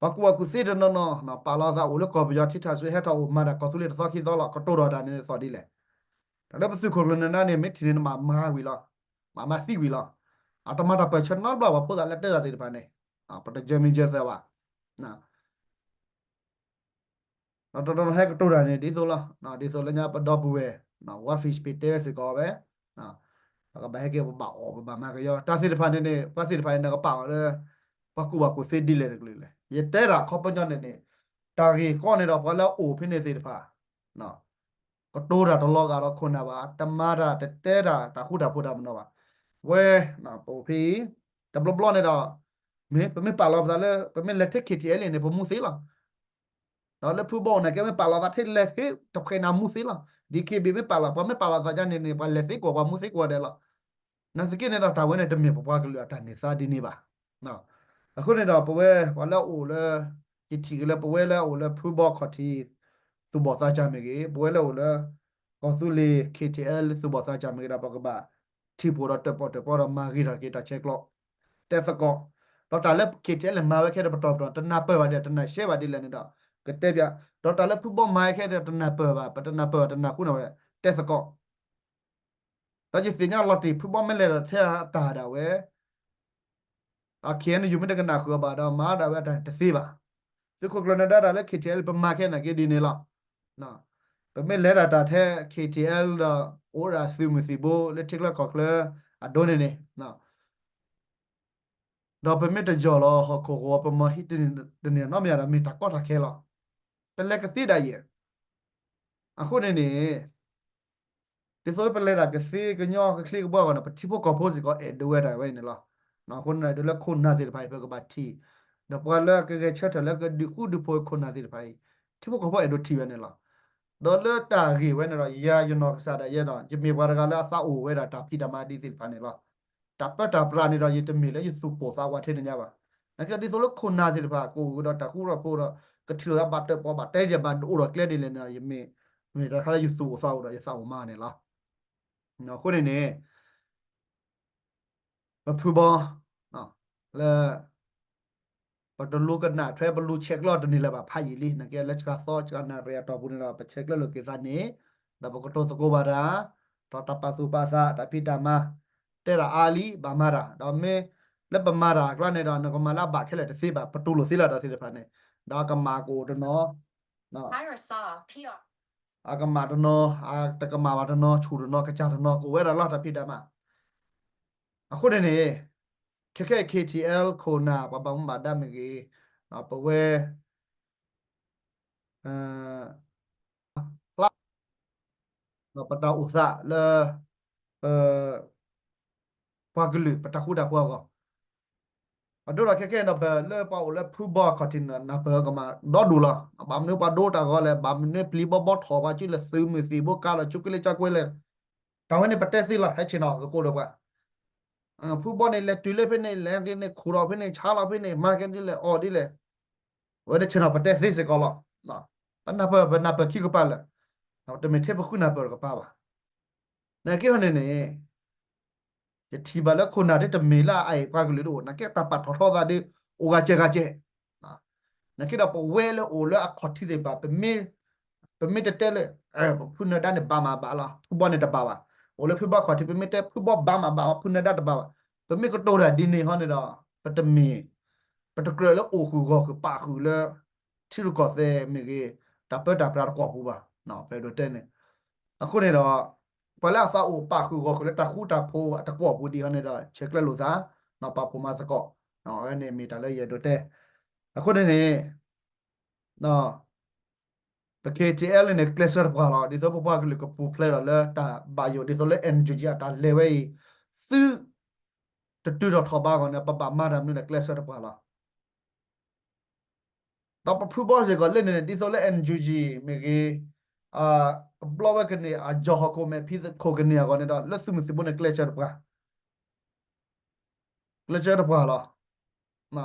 ပှၤကူၣ်ဘၣ်ကူၣ်သ့တနီၤနီၤ ပာ်လီၤသးအိၣ်လၢကီၢ်ပယီၤထံထၣ်စွ့ဟဲထီၣ်အိၣ်မၤတၢ်ကီၢ်သူလ့ၤတသီခံသီလီၤ, ကတိၤထီၣ်တၢ်န့ၣ်သီၣ်ဒ်လဲၣ်. တၢ်လၢပသုးခိၣ်ကျၢၢ်နၢၤဒါန့ၣ် မ့ၢ်ထံၣ်န့ၣ်နဘၣ်မၤဝံၤလီၤ, ဘၣ်မၤသံဝံၤလီၤ. အတမၤတၢ်ပၢၢ်ဆၢနီတဘျီဘၣ် ဖိသၣ်လၢတဲတၢ်သ့ၣ်တဖၣ်န့ၣ် ပတယၢၤမံၤယၢၤသၢဘၣ်. ဒီးတနီၤနီၤဟဲကတိၤတၢ်န့ၣ် ဒ်သိးလီၤ, ဒ်သိးလၢညါပဒီပုၢ်ဝဲၢ် ဝါဖံးစပ့းတဲဝဲစ့ၢ်ကီးဝဲ, ပကဘၣ်ဟဲက့ၤပဘၣ်အီၣ်ပဘၣ်မၤကယီ တၢ်သ့ၣ်တဖၣ်န့ၣ်န့ၣ် ပှၤသ့ၣ်တဖၣ်အံၤန့ၣ်ကပာ်အီၤလၢ ပှၤကူၣ်ဘၣ်ကူၣ်သ့ဒ်လဲၣ်တကလုာ်လဲၣ်. ယတဲတၢ်ခီပညီန့ၣ်န့ၣ် တၢ်ဂ့ၢ်ကီန့ၣ်ဒီးပှၤလၢအအိၣ်ဖဲန့ၣ်သ့ၣ်တဖၣ် ကတိၤတၢ်တလီၤဂာ်ဒီးခိၣ်နၢ်ဘၣ်, တမၤတၢ်တတဲတၢ်တၢ်ဃူတၢ်ဖိးတၢ်မနီၤဘၣ်. ဝဲ ပအိၣ်ဖဲအံၤ တဘျီဘျီန့ၣ်ဒီး မ့ၢ်ပမ့ၢ်ပာ်လီၤပသးလၢ ပမ့ၢ်လဲၤထဲ KTLA န့ၣ် ပမူသ့လီၤ. ဒီးလၢဖုဘီန့ၣ် ကဲမ့ၢ်ပာ်လီၤသးထဲလဲၤထဲတဖှဲးန့ၣ် မူသ့လီၤ. DKBA မ့ၢ်ပာ်လီၤ ပှၤမ့ၢ်ပာ်လီၤသးဒ်န့ၣ်န့ၣ် ပှၤလဲၤသ့ကွံာ်ပှၤမူသ့ကွံာ်ဒဲးလီၤ. နာ်သက့န့ၣ်ဒီးတၢ်ဝဲန့ၣ်တမ့ၢ်ပပှၤကလုာ်အတၢ်န့ၢ်သါဒ်န့ၣ်ဘၣ်. အဃိန့ၣ်ဒီးပဝဲပှၤလၢအအိၣ်လၢ ယထံၣ်က့ၤလၢပဝဲလၢအအိၣ်လၢဖုဘီခီၣ်ထံး သူၣ်ဘီၣ်သးစၢ်မ့ၢ်ဂ့ၤ, ပဝဲလၢအအိၣ်လၢ ကီၢ်သူလ့ၤ KTLA သူၣ်ဘီၣ်သးစၢ်မ့ၢ်ဂ့ၤ ဒီးပကဘၣ်ထံၣ်ဖှိၣ်ဒီးတၢၣ်ပီၣ်တၢၣ်ပီဒီးမၤဂ့ၤထီၣ်က့ၤတၢ်ဆဲးကျိး တဲသကိး, ဒီးတၢ်လၢ KTLA မၤဝဲခဲဒီးပတီၢ်ပတီၢ် တနၢ်ပၢၢ်ဘၣ်ဒ်လဲၣ် တနၢ်ရှဲဘၣ်ဒ်လဲၣ်န့ၣ်ဒီး ကတဲပျး, ဒီးတၢ်လၢဖုဘီမၤဝဲခဲဒီးတနၢ်ပၢၢ်ဘၣ် ပတနၢ်ပၢၢ်ဘၣ်တနၢ်ဃူန့ၣ်ဝဲ တဲသကိး ဒီးယသ့ၣ်ညါလီၤတံၢ် ဖုဘီမ့ၢ်လဲၤဒီးထဲအတၢ်ဒၣ်ဝဲ KNU မ့ၢ်တကနၣ်ဃုာ်အီၤဘၣ်ဒီး မၤဒၣ်ဝဲအတၢ်တသ့ဘၣ်. သုးခိၣ်ကျၢၢ်နၢၤဒါတၢ်လၢ KTLA ပမၤခဲနာ်က့ဒ်န့ၣ်လီၤ. ပမ့ၢ်လဲၤဒၣ်တၢ်ထဲ KTLA ဒီး အိၣ်ဒၣ်သုးမုၢ်သံၣ်ဘိလၢထံချၢကီၢ်ချၢအဒိန့ၣ်န့ၣ် ဒီးပမ့ၢ်တယီၢ်လီၤဟီၣ်ခိၣ်ဂီၤ ပမၤဟံးတန့ၢ်နီတမံၤဒီး မ့ၢ်တၢ်ကီတၢ်ခဲလီၤ. ပလဲၤကသ့ဒၣ်ယဲၢ် အဃိန့ၣ်န့ၣ် ဒ်သိးလၢပလဲၤတၢ်ကသ့ကညီကချ့ကဘှါအဂီၢ်န့ၣ် ပထံဖိကီၢ်ဖိစ့ၢ်ကီးအဲၣ်ဒိးဝဲဒၣ်ဝဲန့ၣ်လီၤ. အဃိန့ၣ်ဒီးလၢခိၣ်နၢ်သ့ၣ်တဖၣ်အံၤ ပကဘၣ်ထံၣ်, ဒီးပှၤလၢကဂဲၤဆၢထၢၣ်လၢကဒုးဃူဒုးဖိးခိၣ်နၢ်သ့ၣ်တဖၣ်အံၤ ထံဖိကီၢ်ဖိအဲၣ်ဒိးထံၣ်ဝဲန့ၣ်လီၤ. ဒီးလၢတၢ်ဂ့ၢ်ဝဲန့ၣ်ဒီး ယၤယနီၢ်ကစၢ်ဒၣ်ယဲဒီး ယမ့ၢ်ပှၤတဂၤလၢအသးအိၣ်ဝဲဒၣ်တၢ်ဖံးတၢ်မၤဒ်သ့ၣ်တဖၣ်န့ၣ်လီၤ. တၢ်ပၢတၢ်ပြးန့ၣ်ဒီး ယတမ့ၢ်လၢယသူၣ်ပိၢ်သးဝးထဲန့ၣ်ညါဘၣ်. နာ်က့ဒ်သိးလၢခိၣ်နၢ်သ့ၣ်တဖၣ် ကအိၣ်ဒီးတၢ်ဃူတၢ်ဖိးဒီး ကထံၣ်လိာ်သးဘၣ်တၢၣ်ပီၣ်ဘၣ်တဲဒ်လဲၣ် ဘၣ်အိၣ်ဒီးကျဲဒ်လဲၣ်န့ၣ် ယမ့ၢ် မ့ၢ်တၢ်တခါလၢယသူၣ်အိၣ်သးအိၣ်ဒီးယသးအိၣ်မးန့ၣ်လီၤ. အဃိန့ၣ်န့ၣ် ပဖုဘီ လၢ ပတလူၤကနၣ်ထွဲ ပလူၤဆဲးကျၢတန့ၢ်လၢၤဘၣ် ဖးယံာ်လံ. နာ်က့လၢစှၤသီစှၤနၣ်ရံၣ်အတီၢ်ပူၤန့ၣ်ဒီး ပဆဲးကျၢလိာ်က့ၤသးန့ၣ် ဒီးပကတိၤသကိးဘၣ်တၢ် ဒီးတၢ်ပာ်သူၣ်ပာ်သး တၢ်ဖံးတၢ်မၤ တဲတၢ်အါလံ ဘၣ်မၤတၢ် ဒီးမ့ၢ်လၢပမၤတၢ်အကျါန့ၣ်ဒီး နကမၤလၢအဘၣ်ခဲလၢာ်တသ့ဘၣ် ပတူၢ်လိာ်သ့လၢတၢ်သ့ၣ်တဖၣ်န့ၣ် ဒီးအကမၣ်ကအိၣ်တနီၤ အကမၣ်တနီၤ တကမၣ်ဘၣ်တနီၤ ဆူၣ်တနီၤ ကစၢ်တနီၤ ကအိၣ်ဝဲဒၣ်လီၤ တၢ်ဖံးတၢ်မၤ အဃိန့ၣ်န့ၣ် ခဲခဲအံၤ KTL ခိၣ်နၢ် ပှၤဘၣ်မူဘၣ်ဒါမ့ၢ်ဂ့ၤ ပဝဲ ဖျါ ပတၢ်အိၣ်သးလၢ ပ ပှၤကလုာ် ပတၢ်ဃူတၢ်ဖိးအဂီၢ် အဒိဒီးခဲခဲအံၤန့ၣ် ပလၢပှၤအိၣ်လၢဖုဘီအခီၣ်ထံးန့ၣ် နၢ်ပၢၢ်ကမၣ်ဒီဒူၣ်လီၤ. ဘၣ်မနုၤပှၤဒိတၢ်ဂီၤလဲၣ်, ဘၣ်မနုၤပျံၤဘီဘီထီၣ်ပှၤစုလဲၣ်, သုးမုၢ်သံၣ်ဘိကါဒီး ကၠူကလ့ကၠါကွ့လဲၣ်, တၢ်ဝဲန့ၣ်ပတဲသ့လီၤ. ဟဲဆ့ၣ်နီၤသကိးဒီးပှၤ ဖုဘီန့ၣ် လဲၤတုၤလၢဖဲန့ၣ် လဲၤန့ၣ် ခူၣ်ထီၣ်ဖဲန့ၣ် ဆါလီၤဖဲန့ၣ် မၤကဲဒ်လဲၣ် အီၣ်ဒ်လဲၣ်, အဝဲန့ၣ်ဆ့ၣ်နီၤပတဲသ့စ့ၢ်ကီးလီၤ. ပနၢ်ပၢၢ် ပနၢ်ပၢၢ်ခံကပၤလၢာ်, တမ့ၢ်ထဲပဃုနၢ်ပၢၢ်တကပၤဘၣ်. နာ်က့ဟီန့ၣ်န့ၣ် ယထံၣ်ဘၣ်လၢခိၣ်နၢ်ဒ်တမ့ၢ်လၢအအံၤပှၤကလုာ်တအိၣ်, နာ်က့တၢ်ပာ်ထီၣ်ထီသးဒီး အိၣ်ဂၤစဲးဂၤစဲး, နာ်က့ဒီးပဝဲလၢအိၣ်လၢအခီၣ်ထံးသ့ၣ်တဖၣ် ပမ့ၢ်တတဲလၢ ဖုနၢၤဒါန့ၣ်ဘၣ်မးဘၣ်လီၤ, ဖုဘီန့ၣ်တဘၣ်ဘၣ်, အိၣ်လၢဖုဘီခီၣ်ထံး ပမ့ၢ်တဲဖုဘီဘၣ်မးဘၣ် ဖုနၢၤဒါတဘၣ်ဘၣ်, ပမ့ၢ်ကတိၤတၢ်ဒ်န့ၣ်ဟီန့ၣ်ဒီး ပတမ့ၢ် ပတကြၢးလၢအိၣ်ဃုာ်ဂီၢ်ဃုာ်ပာ်ဃုာ်လၢ ထံရူၢ်ကီၢ်သဲးမ့ၢ်ဂ့ၤ, တၢ်ပၢတၢ်ပြးတကွီၢ်ပူၤဘၣ်, ပအဲၣ်ဒိးတဲန့ၣ်. အဃိန့ၣ်ဒီး ပှၤလၢအသးအိၣ်ပာ်ဃုာ်ဂီၢ်ဃုာ်လၢတၢ်ဃူတၢ်ဖိးအတကွီၢ်ပူၤဒ်ဟီန့ၣ်ဒီး ဆဲးကျၢလိာ်သး, ပာ်ဖှိၣ်မၤသကိး, အဝဲန့ၣ်မ့ၢ်တၢ်လၢယအဲၣ်ဒိးတဲ. အဃိန့ၣ်န့ၣ် ပ KTL န့ၣ် ကျဲးစၢးတပှၢ်လီၤ. ဒ်သိးပပှၤကလုာ်ကပူၤဖျဲးဒီးလၢတၢ်ဘၣ်ယိၣ် ဒ်သိးလၢ NUG အတၢ်လဲၤဝဲအံၤ သုတတုၤထီၣ်ထီၣ်ဘးအဂီၢ်န့ၣ် ပဘၣ်မၤတၢ်မနုၤလဲၣ် ကျဲးစၢးတပှၢ်လီၤ. ဒီးပဖုဘီစ့ၢ်ကီးလၢန့ၣ် ဒ်သိးလၢ NUG မ့ၢ်ဂ့ၤ, ကဘျီဝဲကန့ၢ်အယီၤဟီၣ်ခိၣ်မဲာ်ဖံးခိၣ်ကန့ၢ်အဂီၢ်န့ၣ်ဒီး လၢသုးမုၢ်သံၣ်ဘိန့ၣ် ကျဲးစၢးတပှၢ် ကျဲးစၢးတပှၢ်လီၤ.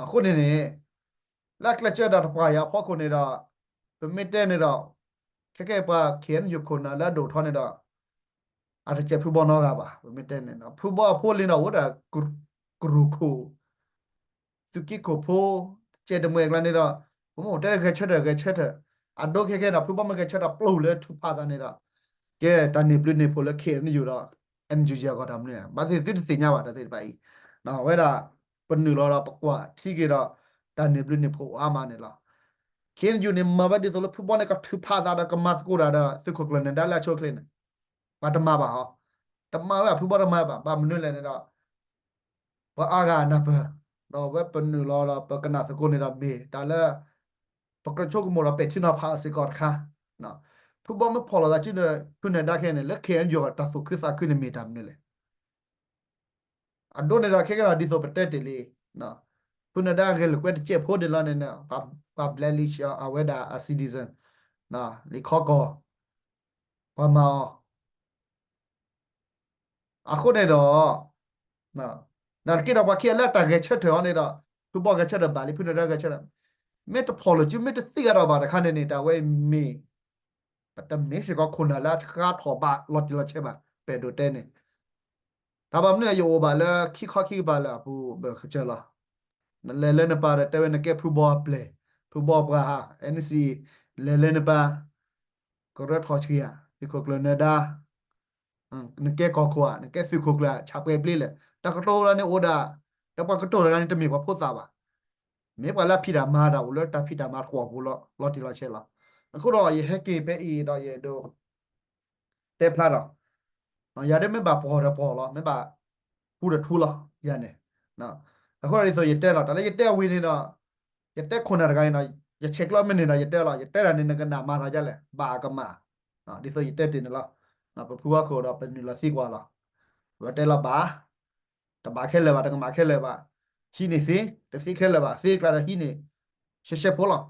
အဃိန့ၣ်န့ၣ် လၢအကျဲးစၢးဒၣ်တပှၢ်အံၤအဖီခိၣ်န့ၣ်ဒီး ပမ့ၢ်တဲန့ၣ်ဒီး ခဲကဲပှၤ KNU ခိၣ်နၢ်လၢအဒိၣ်ထီန့ၣ်ဒီး အတစဲးဖုဘီနီတဂၤဘၣ်. ပမ့ၢ်တဲန့ၣ် ဖုဘီအဖိလံဒီးအိၣ်ဒီး ကရူၢ်ခိၣ် သုးက့ခိၣ်ဖိ တစဲးတမှဲာ်အကျါန့ၣ်ဒီး ပမ့ၢ်တဲဂဲၤဆၢထၢၣ် ဂဲၤဆၢထၢၣ် အဒိခဲကဲဒီး ဖုဘီမ့ၢ်ဂဲၤဆၢထၢၣ်ပျိၢ်လၢထုးဖးသးန့ၣ်ဒီး ကဲတၢ်န့ၢ်ဘျုးန့ၢ်ဖှိၣ်လၢ KNU ဒီး NUG အဂီၢ်တၢ်မနုၤ ဘၣ်သ့ၣ်သုတသ့ၣ်ညါဘၣ်တၢ်သ့ၣ်တဖၣ်အံၤ ဝဲဒၣ် ပနုာ်လီၤဒီးပကွၢ်ထံက့ၤဒီး တၢ်န့ၢ်ဘျုးန့ၢ်ဖှိၣ်အိၣ်အါမးန့ၣ်လီၤ. KNU န့ၣ် မၤဝဲဒ်သိးလၢဖုဘီန့ၣ် ကထုးဖးသးဒီးကမၤသကိးတၢ်ဒီး သုးခိၣ်ကျၢၢ်နၢၤဒါလၢအဆိအချ့န့ၣ် ပှၤတမၤဘၣ်ဟီ, တမၤဝဲဘၣ် ဖုဘီတမၤဘၣ် ဘၣ်မနုၤလဲၣ်န့ၣ်ဒီး ပှၤအါဂၤနၢ်ပၢၢ်, ဒီးဝဲပနုာ်လီၤဒီးပကနၣ်သကိးန့ၣ်ဒီးမ့ၢ်တၢ်လၢ ပကြၢးဆိကမိၣ်ဒီးပဲာ်ထံနီၤဖးအီၤစ့ၢ်ကီးတခါ, ဖုဘီမ့ၢ်ဖီၣ်လိာ်သးစုဒီး ဖုနၢၤဒါခဲအံၤန့ၣ် လၢ KNU တၢ်သူၣ်ခုသးခုန့ၣ်မ့ၢ်တၢ်မနုၤလဲၣ်. အဒိန့ၣ်ဒီးခဲကဲဒီးဒ်သိးပတဲတ့ၢ်လံ, ဖုနၢၤဒါဂဲၤလိာ်ကွဲတစဲးဖိဒ်လီၤန့ၣ် ပှၤ blacklist အဝဲဒၣ်အ citizen လံာ်ခီကီၢ် ပှၤမၤအီၤ အဃိန့ၣ်ဒီး နာ်က့ဒီးပှၤခံဂၤလၢတၢ်ဂဲၤဆၢထၢၣ်အီၤန့ၣ်ဒီး ဖုဘီဂဲၤဆၢထၢၣ်ဘၣ်လံ ဖုနၢၤဒါဂဲၤဆၢထၢၣ်, မ့ၢ်တဖီၣ်လိာ်စု မ့ၢ်တသံကဒီးဘၣ်တခါန့ၣ်န့ၣ် တၢ်ဝဲအံၤမ့ၢ် ပတမ့ၢ်စ့ၢ်ကီးခိၣ်နၢ်လၢအဆှါထီၣ်ဘးလီၤတံၢ်လီၤဆဲးဘၣ် ပအဲၣ်ဒိးတဲန့ၣ် တၢ်ဘၣ်မနုၤလဲၣ် ယအိၣ်ဘၣ်လၢခံခီခံကပၤလၢအပူၤဘၢၣ်ကစၢၢ်လီၤ. နလဲၤလၢနပၢ်ဒီးတဲဝဲနကဲဖုဘီအပျဲၢ်, ဖုဘီပှၤဟး, NCA လဲၤလၢနပၢ်, ကရၢထီၣ်ဆှံဧါ, သုးခိၣ်ကျၢၢ်နၢၤဒါ နကဲကီၢ်ခိၣ်ဧါ, နကဲသုးခိၣ်ကျၢၢ်ဧါ, ဆၣ်ပှဲၤပျ့လဲၣ်. တၢ်ကတိၤလၢန့ၣ်အိၣ်ဒၣ်, ဒီးပှၤကတိၤတဂၤန့ၣ် တမ့ၢ်ပှၤဖိသၣ်ဘၣ်. မ့ၢ်ပှၤလၢအဖံးတၢ်မၤတၢ်အိၣ်လၢတၢ်ဖံးတၢ်မၤတကွီၢ်ပူၤလီၤ, လီၤတံၢ်လီၤဆဲးလီၤ. အဃိဒီးယဟဲက့ၤဖဲအံၤဒီးယအဲၣ်ဒိး တဲဖျါဒီး ယၤဒ်မ့ၢ်ဘၣ်ပှီၢ်ဒီးပှီၢ်လီၤ, မ့ၢ်ဘၣ်ထူဒီးထူလီၤ, ယၤန့ၣ်. အဃိဒီးဒ်သိးယတဲလီၤ, တၢ်လၢယတဲအဝံၤန့ၣ်ဒီး ယတဲခိၣ်နၢ်တဂၤအံၤဒီး ယဆဲးကျၢမ့ၢ်န့ၣ်ဒီး ယတဲလီၤ, ယတဲတၢ်န့ၣ် နကနၣ်မၤသးဒ်လဲၣ်, ဘၣ်အကမၣ်, ဒ်သိးယတဲတ့ၢ်န့ၣ်လီၤ. ပဖုဝါခိၣ်ဒီးပနုာ်လီၤသံကွၢ်လီၤ. ဝဲတဲလီၤဘၣ်, တဘၣ်ခဲလၢာ်ဘၣ်, တကမၣ်ခဲလၢာ်ဘၣ်, ဟံးန့ၢ်သ့, တသ့ခဲလၢာ်ဘၣ်, သ့ကျါဒီးဟံးန့ၢ်, ရှဲရှဲဖိလီၤ.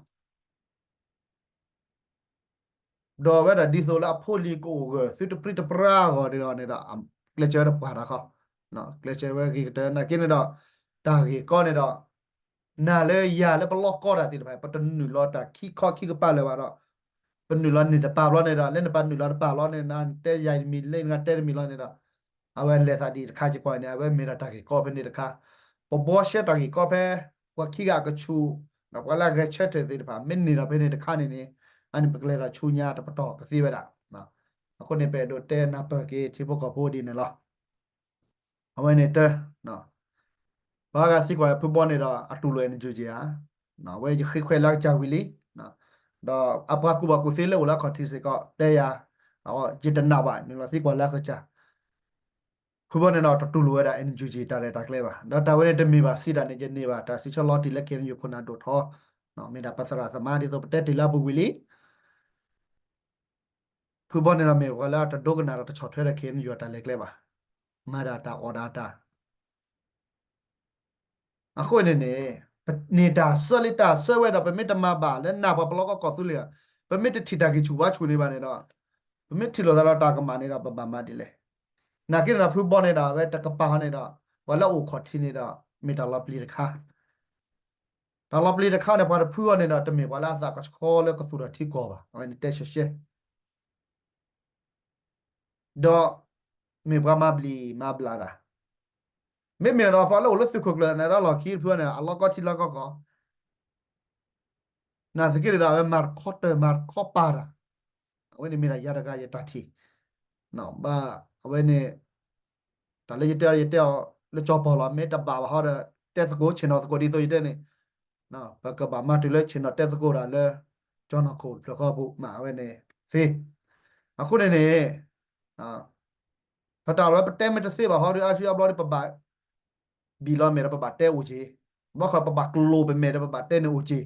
ဒီးဝဲဒၣ်ဒ်သိးလၢအဖိလံၤကအိၣ်ဂၢၢ် သုတပြံတပြါအဂီၢ်န့ၣ်ဒီး ကျဲးစၢးဝဲတပှၢ်တၢ်ဃီ, ကျဲးစၢးဝဲဂ့ၤကတၢၢ် နာ်က့န့ၣ်ဒီး တၢ်ဂ့ၢ်ကီန့ၣ်ဒီး နၤလၢယၤလၢပလီၢ်ကီတၢ်သ့ၣ်တဖၣ် ပတနုာ်လီၤတၢ်ခံခီခံကပၤလၢၤဘၣ်ဒီး ပနုာ်လီၤန့ၢ်တပၤဘျီန့ၣ်ဒီး လၢနပၢ်နုာ်လီၤတပၤဘျီန့ၣ် နတဲယၤတမံၤလၢနကတဲတမံၤလီၤန့ၣ်ဒီး အဝဲလဲၤသးဒ်တခါကကွၢ်န့ၣ် အဝဲမ့ၢ်ဒၣ်တၢ်ဂ့ၢ်ကီဖဲန့ၣ်တခါ, ပဘှီရှဲတၢ်ဂ့ၢ်ကီဖဲ ပှၤခံဂၤအကဆူၣ် ဒီးပှၤလၢအဂဲၤဆၢထၢၣ်သ့ၣ်တဖၣ် မ့ၢ်န့ၢ်ဒီးဖဲန့ၣ်တခါန့ၣ်န့ၣ် အန့ၣ်ပကလဲၤဒီးဆူညါတပတီၢ်ကသ့ဝဲဒၣ်. အဃိန့ၣ် ပအဲၣ်ဒိးတဲနၢ်ပၢၢ်က့ၤထံဖိကီၢ်ဖိဒ်န့ၣ်လီၤ. အဝဲန့ၣ်တၢ် ပှၤဂၤသံကွၢ်ဖုဘီန့ၣ်ဒီး အတူၢ်လိာ် NUG ဧါ. အဝဲယဃ့ခွဲးလၢအကစၢ်ဝံၤလံ. ဒီးအပှၤကူၣ်ဘၣ်ကူၣ်သ့လၢအိၣ်လၢအခီၣ်ထံးစ့ၢ်ကီး တဲယၤ ယတနာ်ဘၣ် နုာ်လီၤသံကွၢ်လၢအကစၢ် ဖုဘီန့ၣ်ဒီးတတူၢ်လိာ်ဝဲဒၣ် NUG တၢ်ရဲၣ်တၢ်ကျဲၤဘၣ်. ဒီးတၢ်ဝဲန့ၣ်တမ့ၢ်ဘၣ်စံးဒၣ်န့ၣ် ယန့ၢ်ဘၣ်တၢ်စံးဆၢလီၤတံၢ်လၢ KNU ခိၣ်နၢ်ဒိၣ်ထီ မ့ၢ်ဒၣ်ပသရၣ်သမါဒ်သိးပတဲတ့ၢ်လၢအပူၤကွံာ်လံ. ဖုဘီန့ၣ်ဒီးမ့ၢ်ပှၤလၢအတဒိကနၣ်ဒီးတဆီၣ်ထွဲဒီး KNU တၢ်လဲၤကျဲဘၣ်. မၤဒၣ်တၢ်အီၣ်ဒၣ်တၢ် အဃိန့ၣ်န့ၣ် ပန့ၢ်တၢ်ဆၢလံတၢ်ဆၢဝဲဒီး ပမ့ၢ်တမၤဘၣ်လၢနၢ်ပှၤပလီၢ်ကီၢ်သူလ့ၤ ပမ့ၢ်တထံၣ်တၢ်ဂံၢ်ဆူၣ်ဘါဆူၣ်န့ၣ်ဘၣ်န့ၣ်ဒီး ပမ့ၢ်ထံၣ်လိာ်သးဒီးတၢ်ကမၣ်န့ၣ်ဒီး ပဘၣ်မၤဒ်လဲၣ်. နာ်က့န့ၣ်ဒီး ဖုဘီန့ၣ်ဒီး အဝဲတကပၤဟီန့ၣ်ဒီး ပှၤလၢအအိၣ်ခီၣ်ထံးန့ၣ်ဒီး မ့ၢ်တၢ်လီၤပျံၤတခါ တၢ်လီၤပျံၤတခါန့ၣ် ပှၤတဖုအီၤန့ၣ်ဒီး တမ့ၢ်ပှၤလၢအသးကဆှီလၢကသူၣ်ထီၣ်ထံကီၢ်ဘၣ်. အဝဲန့ၣ်တဲရှဲရှဲ ဒီးမ့ၢ်ပှၤမၤဘျံးမၤဘျးတၢ် မ့မ့ၢ်ဒီးပှၤလၢအိၣ်လၢသုးခိၣ်ကျၢၢ်န့ၣ်ဒီး လီၢ်ခံတဖုန့ၣ် အလီၢ်ကီထံလီၢ်ကီကီၢ် နာ်သက့န့ၣ်ဒီး အဝဲမၤတခီတၢၢ်မၤတခီပာ်တၢ် အဝဲန့ၣ်မ့ၢ်ဒၣ်ယၤတဂၤယတၢ်ထံၣ် ဘၣ်အဝဲန့ၣ် တၢ်လၢယတဲအီၤ ယတဲအီၤလၢကၠီပီၢ်လီၤ. မ့ၢ်တဘၣ်ဘၣ်ဟီဒီး တဲသကိးဆ့ၣ်နီၤသကိးဒ်သိးယတဲန့ၣ် ပကဘၣ်မၤတုၤလၢဆ့ၣ်နီၤတဲသကိးတၢ်လၢ ကၠီနီၢ်ခိၣ်တဖျၢၣ်ဃီပူၤ မ့ၢ်အဝဲန့ၣ်သ့. အဃိန့ၣ်န့ၣ် ပတၢ်လီၢ်ပတဲမ့ၢ်တသ့ဘၣ်ဟီဒီး အါစုအါဘျီဒီး ပဘၣ် ဘံၣ်လီၤမဲာ်ဒီးပဘၣ်တဲအိၣ်က့ၤ, ဘၣ်ဃးပဘၣ်ကျိၤပမဲာ်ဒီးပဘၣ်တဲန့ၣ်အိၣ်က့ၤ.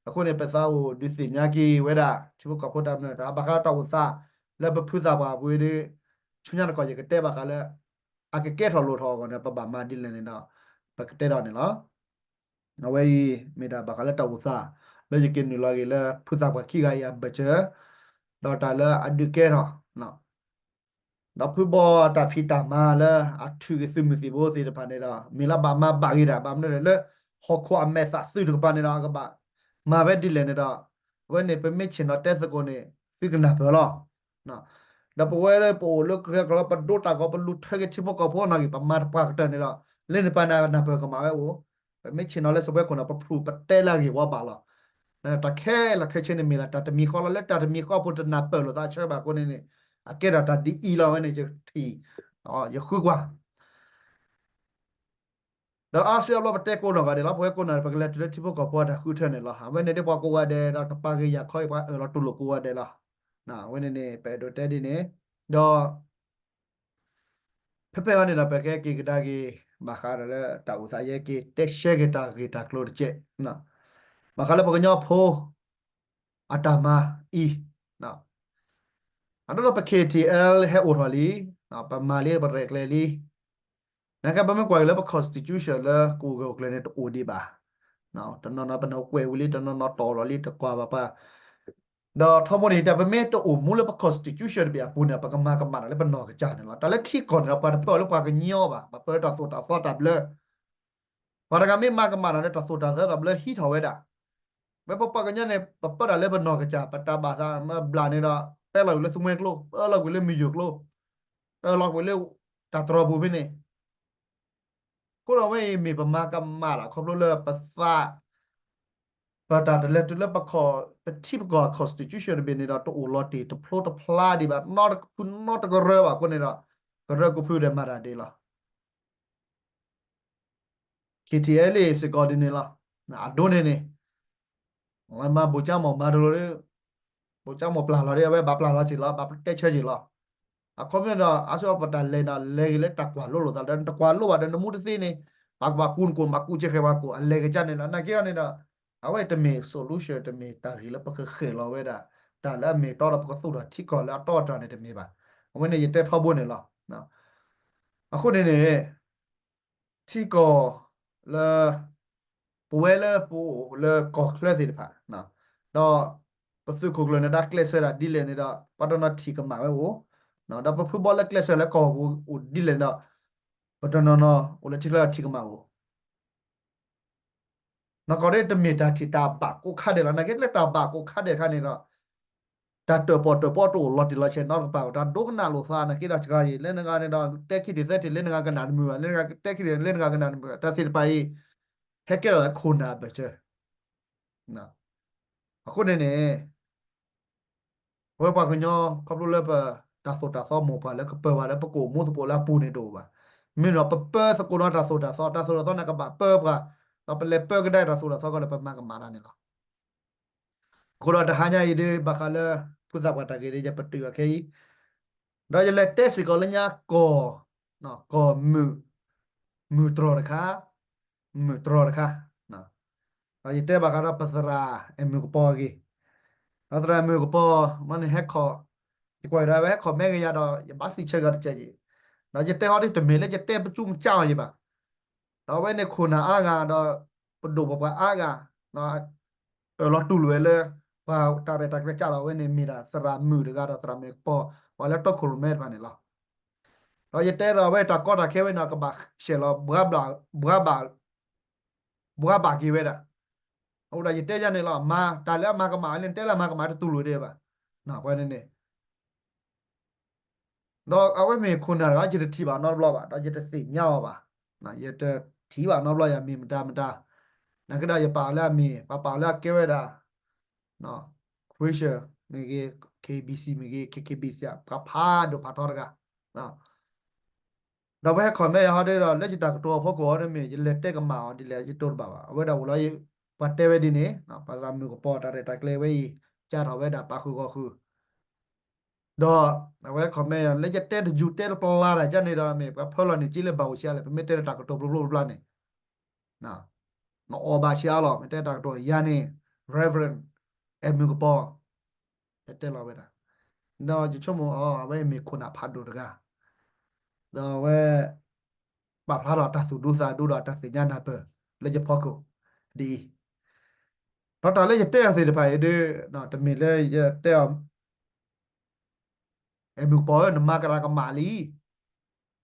အဃိန့ၣ် ပသးအိၣ်ဒုးသ့ၣ်ညါက့ၤဝဲဒၣ် ထံဖိကီၢ်ဖိတၢ်မနုၤတၢ် ဘၣ်ဃးတၢ်အိၣ်သး လၢပဖုသးပှၢ်ပူၤဒီး ဆူညါတကီၢ်ယကတဲဘၣ်ဃးလၢ အကကဲထီၣ်လိၣ်ထီၣ်အဂီၢ်န့ၣ် ပဘၣ်မၤဒ်လဲၣ်န့ၣ်ဒီး ပကတဲဒီးန့ၣ်လီၤ. အဝဲအံၤမ့ၢ်ဒၣ်ဘၣ်ဃးလၢတၢ်အိၣ်သး လၢယကနုာ်လီၤက့ၤလၢဖုသးပှၢ်ခံဂၤအံၤအဘၢၣ်စၢၤ ဒီးတၢ်လၢအဒုးကဲထီၣ် ဒီးဖုဘီတၢ်ဖံးတၢ်မၤလၢအထုးက့ၤသုးမုၢ်သံၣ်ဘိသ့ၣ်တဖၣ်န့ၣ်ဒီး မ့ၢ်လၢဘၣ်မၤဘၣ်ဂ့ၤတၢ် ဘၣ်မနုၤလဲၣ်လၢ ဟီၣ်ခိၣ်အမဲာ်သၣ်သုးတကပၤန့ၣ်ဒီး အကဘၣ်မၤဝဲဒ်လဲၣ်န့ၣ်ဒီး အဝဲန့ၣ် ပမ့ၢ်ဆ့ၣ်နီၤတဲသကိးန့ၣ် သုကနၢ်ပၢၢ်လီၤ. ဒီးပဝဲလၢပအိၣ်လၢကရၢကရိ ပဒိတၢ်ဂီၤ ပလူၤထွဲက့ၤထံဖိကီၢ်ဖိနီၢ်ဂံၢ် ပမၤတပှၢ်ကတၢၢ်န့ၣ်ဒီး လၢန့ၣ်ပှၤန့ၣ်နၢ်ပၢၢ်ကမၣ်ဝဲအိၣ်, ပမ့ၢ်ဆ့ၣ်နီၤလၢစပွဲခိၣ်န့ၣ် ပဖျိၣ်ပတဲလၢအဂ့ၢ်ဝီဘၣ်လီၤ. တၢ်ခဲလၢာ်ခဲဆ့န့ၣ်မ့ၢ်လၢတၢ်တမံၤဃီလီၤ လၢတၢ်တမံၤဃီအပူၤတနၢ်ပၢၢ်လိာ်သးဆၢဘၣ်အဃိန့ၣ်န့ၣ် အကဲထီၣ်တၢ်ဒ်အံၤလီၤဝဲန့ၣ် ယထံၣ် ယဃုကွၢ် ဒီးအါစုအါဘျီပတဲကိးနီၢ်ဂၤဒဲးလီၤ. ပဝဲကိးနီၢ်ဂၤဒဲး ပကလဲၤတုၤလၢထံဖိကီၢ်ဖိအတၢ်ဃုထၢန့ၣ်လီၤ. အဝဲန့ၣ်ဒ်ပှၤကိးဂၤဒဲးဒီးတပာ်ဂ့ၤယၤခီအံၤ ပှၤအၢၣ်လီၤတူၢ်လိာ်ကိးဂၤဒဲးလီၤ. အဝဲန့ၣ်န့ၣ် ပအဲၣ်ဒိးတဲဒ်န့ၣ် ဒီး ဖဲဖဲအံၤန့ၣ်ဒီး ပကဟဲက့ၤကဒါက့ၤ ဘၣ်ဃးဒီးလၢတၢ်အိၣ်သး ယဟဲက့ၤတဲရှဲက့ၤတၢ်ဂ့ၢ်တၢ်ကျိၤတကဲး ဘၣ်ဃးလၢပကညီဖိ အတၢ်မၤအံၤ အဒိဒီးပ K T L ဟဲအိၣ်ထီၣ်လံ, ပမၤလံ ပရဲၣ်ကျဲၤလံ. နာ်က့ပမ့ၢ်ကွၢ်က့ၤလၢပ constitution လၢကအိၣ်ဂၢၢ်အိၣ်ကျၢၤန့ၣ် တအိၣ်ဒံးဘၣ်. တနီၤနီၤပနၢ်ကွဲးဝံၤလံ, တနီၤနီၤတီၣ်လီၤလံ, တကွၢ်ဘၣ်ပှၤ ဒီးထီဘိန့ၣ် တၢ်ပမ့ၢ်တအိၣ်မူလၢပ constitution တဘ့ၣ်အပူၤန့ၣ် ပကမၤကမၣ်တၢ်လၢပနီၢ်ကစၢ်န့ၣ်လီၤ. တၢ်လၢထံကီၢ်န့ၣ်ဒီး ပှၤတပၢၢ်လၢပှၤကညီဘၣ်, ပှၤပၢၢ်လၢတၢ်သိၣ်တၢ်သီတၢ်ဘျၢ ပှၤတဂၤမ့ၢ်မၤကမၣ်တၢ်ဒီး တၢ်သိၣ်တၢ်သီတၢ်ဘျၢဟံးထီၣ်ဝဲဒၣ်. ဝဲပပှၤကညီန့ၣ် ပပၢတၢ်လၢပနီၢ်ကစၢ်, ပတၢ်ဘၣ်သးမ့ၢ်ဘျးန့ၣ်ဒီး ပၢလီၤကွံာ်လၢသူမှဲကျိ, ပၢလီၤကွံာ်လၢမုၢ်ယိၤကျိ, ပၢလီၤကွံာ်လၢတၢ်တြီၤပူၤဖဲန့ၣ်. အဃိဒီးဝဲအံၤမ့ၢ်ပမၤကမၣ်တၢ်ခီဖျိလၢပသး ပတၢ်တလဲၤတုၤလၢပခီၣ် ပထံပကီၢ် constitution တဘ့ၣ်န့ၣ်ဒီး တအိၣ်လီၤတံၢ်တဖျိတဖျါဒံးဘၣ်, နီတဖုနီတကရၢဘၣ်အဃိန့ၣ်ဒီး ကရၢကရိဖုဒီးမၤတၢ်ဒ်လီၤ. K T L စ့ၢ်ကီးဒ်န့ၣ်လီၤ. အဒိန့ၣ်န့ၣ် မၤဘိၣ်ကၠါမီၢ်မၤတလိၤဒီး ဘိၣ်ကၠါမီၢ်ပျၢ်လီၤဒီး အဝဲဘၣ်ပျၢ်လီၤက့ၤလီၤ, ဘၣ်တဲဆၢက့ၤလီၤ. အခီပညီဒီး အါစုအါဘျီပတၢ်လဲၤန့ၣ် လဲၤက့ၤလၢတၢ်ကွၢ်လိလိာ်သးဒီး နတကွၢ်လိဘၣ်ဒီး နမူတသ့န့ၣ် ပှၤကဘၣ်ကူနကိၣ် ဘၣ်ကူစ့ၢ်ကီးပှၤကိၣ် အလဲၤကစၢ်န့ၣ်လီၤ. နာ်က့အီၤန့ၣ်ဒီး အဝဲတမ့ၢ် solution တမ့ၢ်တၢ်ဂ့ၢ်လၢပကဃဲၤလီၤဝဲဒၣ် တၢ်လၢအမ့ၢ်တီဒီးပကသူၣ်ထီၣ်ထံကီၢ်လၢအတီအတြၢ်န့ၣ်တမ့ၢ်ဘၣ်. အဝဲန့ၣ်ယတဲထီဘိန့ၣ်လီၤ. အဃိန့ၣ်န့ၣ် ထံကီၢ်လၢ ပဝဲလၢပအိၣ်လၢကီၢ်ချၢသ့ၣ်တဖၣ် ဒီးပသုးခိၣ်ကျၢၢ်န့ၣ် တၢ်ကျဲးစၢးဒၣ်ဒ်လဲၣ်န့ၣ်ဒီး ပှၤတနီၤထံၣ်ကမၣ်ဝဲအိၣ်, ဒီးပဖုဘီလၢကျဲးစၢးလၢကီၢ်ပူၤအိၣ်ဒ်လဲၣ်န့ၣ်ဒီး ပတနီၤနီၤအိၣ်လၢထံချၢထံၣ်ကမၣ်အိၣ် နီၢ်ကီၢ်ဒ်တမ့ၢ်တၢ်ထံၣ်တၢ်ဘၣ်ကိးခါဒဲးလီၤ. နာ်က့လၢတၢ်ဘၣ်ကိးခါဒဲးအခါန့ၣ်ဒီး တၢ်တၢၣ်ပီၣ်တၢၣ်ပီတအိၣ်လီၤတံၢ်လီၤဆဲးနီတကပၤ, တၢ်ဒိကနၣ်လိာ်သးနာ်က့ဒီးစှၤအံၤ လၢနဂၤန့ၣ်ဒီး တဲခံထံၣ်သၢထံၣ် လၢနဂၤကနၣ်တမုာ်ဘၣ်, လၢနဂၤကတဲခံထံၣ် လၢနဂၤကနၣ်တမုာ်ဘၣ်, တၢ်သ့ၣ်တဖၣ်အံၤ ဟဲကဲထီၣ်လၢခိၣ်နၢ်အဘၢၣ်စၢၤ အဃိန့ၣ်န့ၣ် ပဝဲပှၤကညီ ခီဖျိလၢပတၢ်သိၣ်တၢ်သီမိၢ်ပှၢ်လၢကပၢၤပှၤလၢပကအိၣ်မူသကိးလၢအပူၤန့ၣ်တအိၣ်ဘၣ်. မ့ၢ်ဒီးပပၢသကိးဒီးတၢ်သိၣ်တၢ်သီ, တၢ်သိၣ်တၢ်သီန့ၣ်ကဘၣ်ပၢပှၤ, ဒီးပလဲၤပၢကဒါတၢ်သိၣ်တၢ်သီကီးဒီးပမၤကမၣ်တၢ်န့ၣ်လီၤ. အဃိဒီးတဟါညါအံၤဒ်ဘၣ်ဃးလၢ ဖုသးပှၢ်တၢ်ဂ့ၢ်ဒ် ယပတုာ်အီၤခဲအံၤ, ဒီးယလဲၤတဲစ့ၢ်ကီးလၢညါကီၢ်, ကီၢ်မုၢ်, မုၢ်တြီၢ်တခါ, မုၢ်တြီၢ်တခါ, ဒီးယတဲဘၣ်ဃးဒီးပသရၣ်အဲၣ်မုၢ်ကပီၤအဂ့ၢ်, ဒီးသရၣ်အဲၣ်မုၢ်ကပီၤ မ့ၢ်န့ၣ်ဟဲခီၣ်, ယကွၢ်ကဒီးဝဲဟဲခီၣ်မဲကယၤဒီး ယဘၣ်စံးဆၢကဒီးတကဲးယံၤ, ဒီးယတဲဟီဒ်တမ့ၢ်လၢယတဲပကစူၣ်မကၠၢ်အီၤယံၤဘၣ်. ဒီးအဝဲန့ၣ်ခိၣ်နၢ်အါဂၤဒီး ပဒိၣ်ပပှၢ်အါဂၤ အၢၣ်လီၤတူၢ်လိာ်ဝဲလၢ ပှၤတၢ်ရဲၣ်တၢ်ကျဲၤကၢ်လီၤဝဲန့ၣ် မ့ၢ်ဒၣ်သရၣ်မုၢ်ကပီၤ ပှၤလၢတီခိၣ်ရိၣ်မဲတဖၣ်န့ၣ်လီၤ. ဒီးယတဲဒီးအဝဲတၢ်ကီတၢ်ခဲဝဲန့ၣ် ကဘၣ်ဆဲးလီၤ ဘှါဘၣ်က့ၤဝဲဒၣ်. အဃိဒီးယတဲယၤန့ၣ်လီၤ မၤတၢ်လၢအမၤကမၣ်လၢနတဲလၢအမၤကမၣ်တတူၢ်လိာ်ဒံးဘၣ်. ပှၤန့ၣ်န့ၣ် ဒီးအဝဲမ့ၢ်ခိၣ်နၢ်တဂၤ ယတထံၣ်ဘၣ်နီတဘျီဘၣ် ဒီးယတသ့ၣ်ညါအီၤဘၣ်. ယတထံၣ်ဘၣ်နီတဘျီယမံၤမတၤမတၤ, နာ်က့ဒီးယပာ်အီၤလၢအမံၤ ပှၤပာ်အီၤလၢအကဲဝဲဒၣ် ခွံဆၢၣ်မ့ၢ်ဂ့ၤ, ခ့ဘံၣ်စံၣ်မ့ၢ်ဂ့ၤ, ခ့ခ့ဘံၣ်စံၣ် ပှၤဖးဒိၣ်ဖးထီတဂၤ ဒီးပဟဲ comment ယၤဟီဒ်ဒီး လၢယတၢ်ကတိၤအဖီခိၣ်အီၤန့ၣ်မ့ၢ် ယလဲၤတဲကမၣ်အီၤဒ်လဲၣ် ယတိၢ်တဘၣ်ဘၣ်. အဝဲဒၣ်အိၣ်လီၤ ပှၤတဲဝဲဒ်န့ၣ် ပှၤသရၣ်မုၢ်ကပီၤတၢ်ရဲၣ်တၢ်ကျဲၤဝဲအံၤ ကၢ်ထီၣ်ဝဲဒၣ်ပာ်ဃုာ်ဂီၢ်ဃုာ် ဒီးအဝဲ comment ယၤ လၢယတဲတယူၤတဲတပျါတၢ်ကန့ၣ်ဒီး မ့ၢ်ပှၤဖၢလီၤန့ၢ်က့လၢဘၣ်အိၣ်ဆံးအါလဲၣ် ပမ့ၢ်တဲတၢ်ကတိၤပျီပျီပျါန့ၣ် နအီၣ်ဘၣ်ဆံးအါလီၤ မ့ၢ်တဲတၢ်ကတိၤယၤန့ၣ် Reverend အဲၣ်မုၢ်ကပီၤ တဲလီၤဝဲဒၣ် ဒီးယဆိကမိၣ်အီၤ အဝဲမ့ၢ်ခိၣ်နၢ်ဖးဒိၣ်တဂၤ ဒီးအဝဲ ပာ်ဖျါထီၣ်တၢ်သူၣ်ဒူသးဒူဒီးတၢ်သ့ၣ်ညါနၢ်ပၢၢ် လၢယဖီခိၣ် ဒ်အံၤ ဒီးတၢ်လၢယတဲအီၤသ့ၣ်တဖၣ်အံၤဒ် တမ့ၢ်လၢယတဲအီၤ အဲၣ်မုၢ်ကပီၤဧၢ နမၤကရၢကမၣ်လံ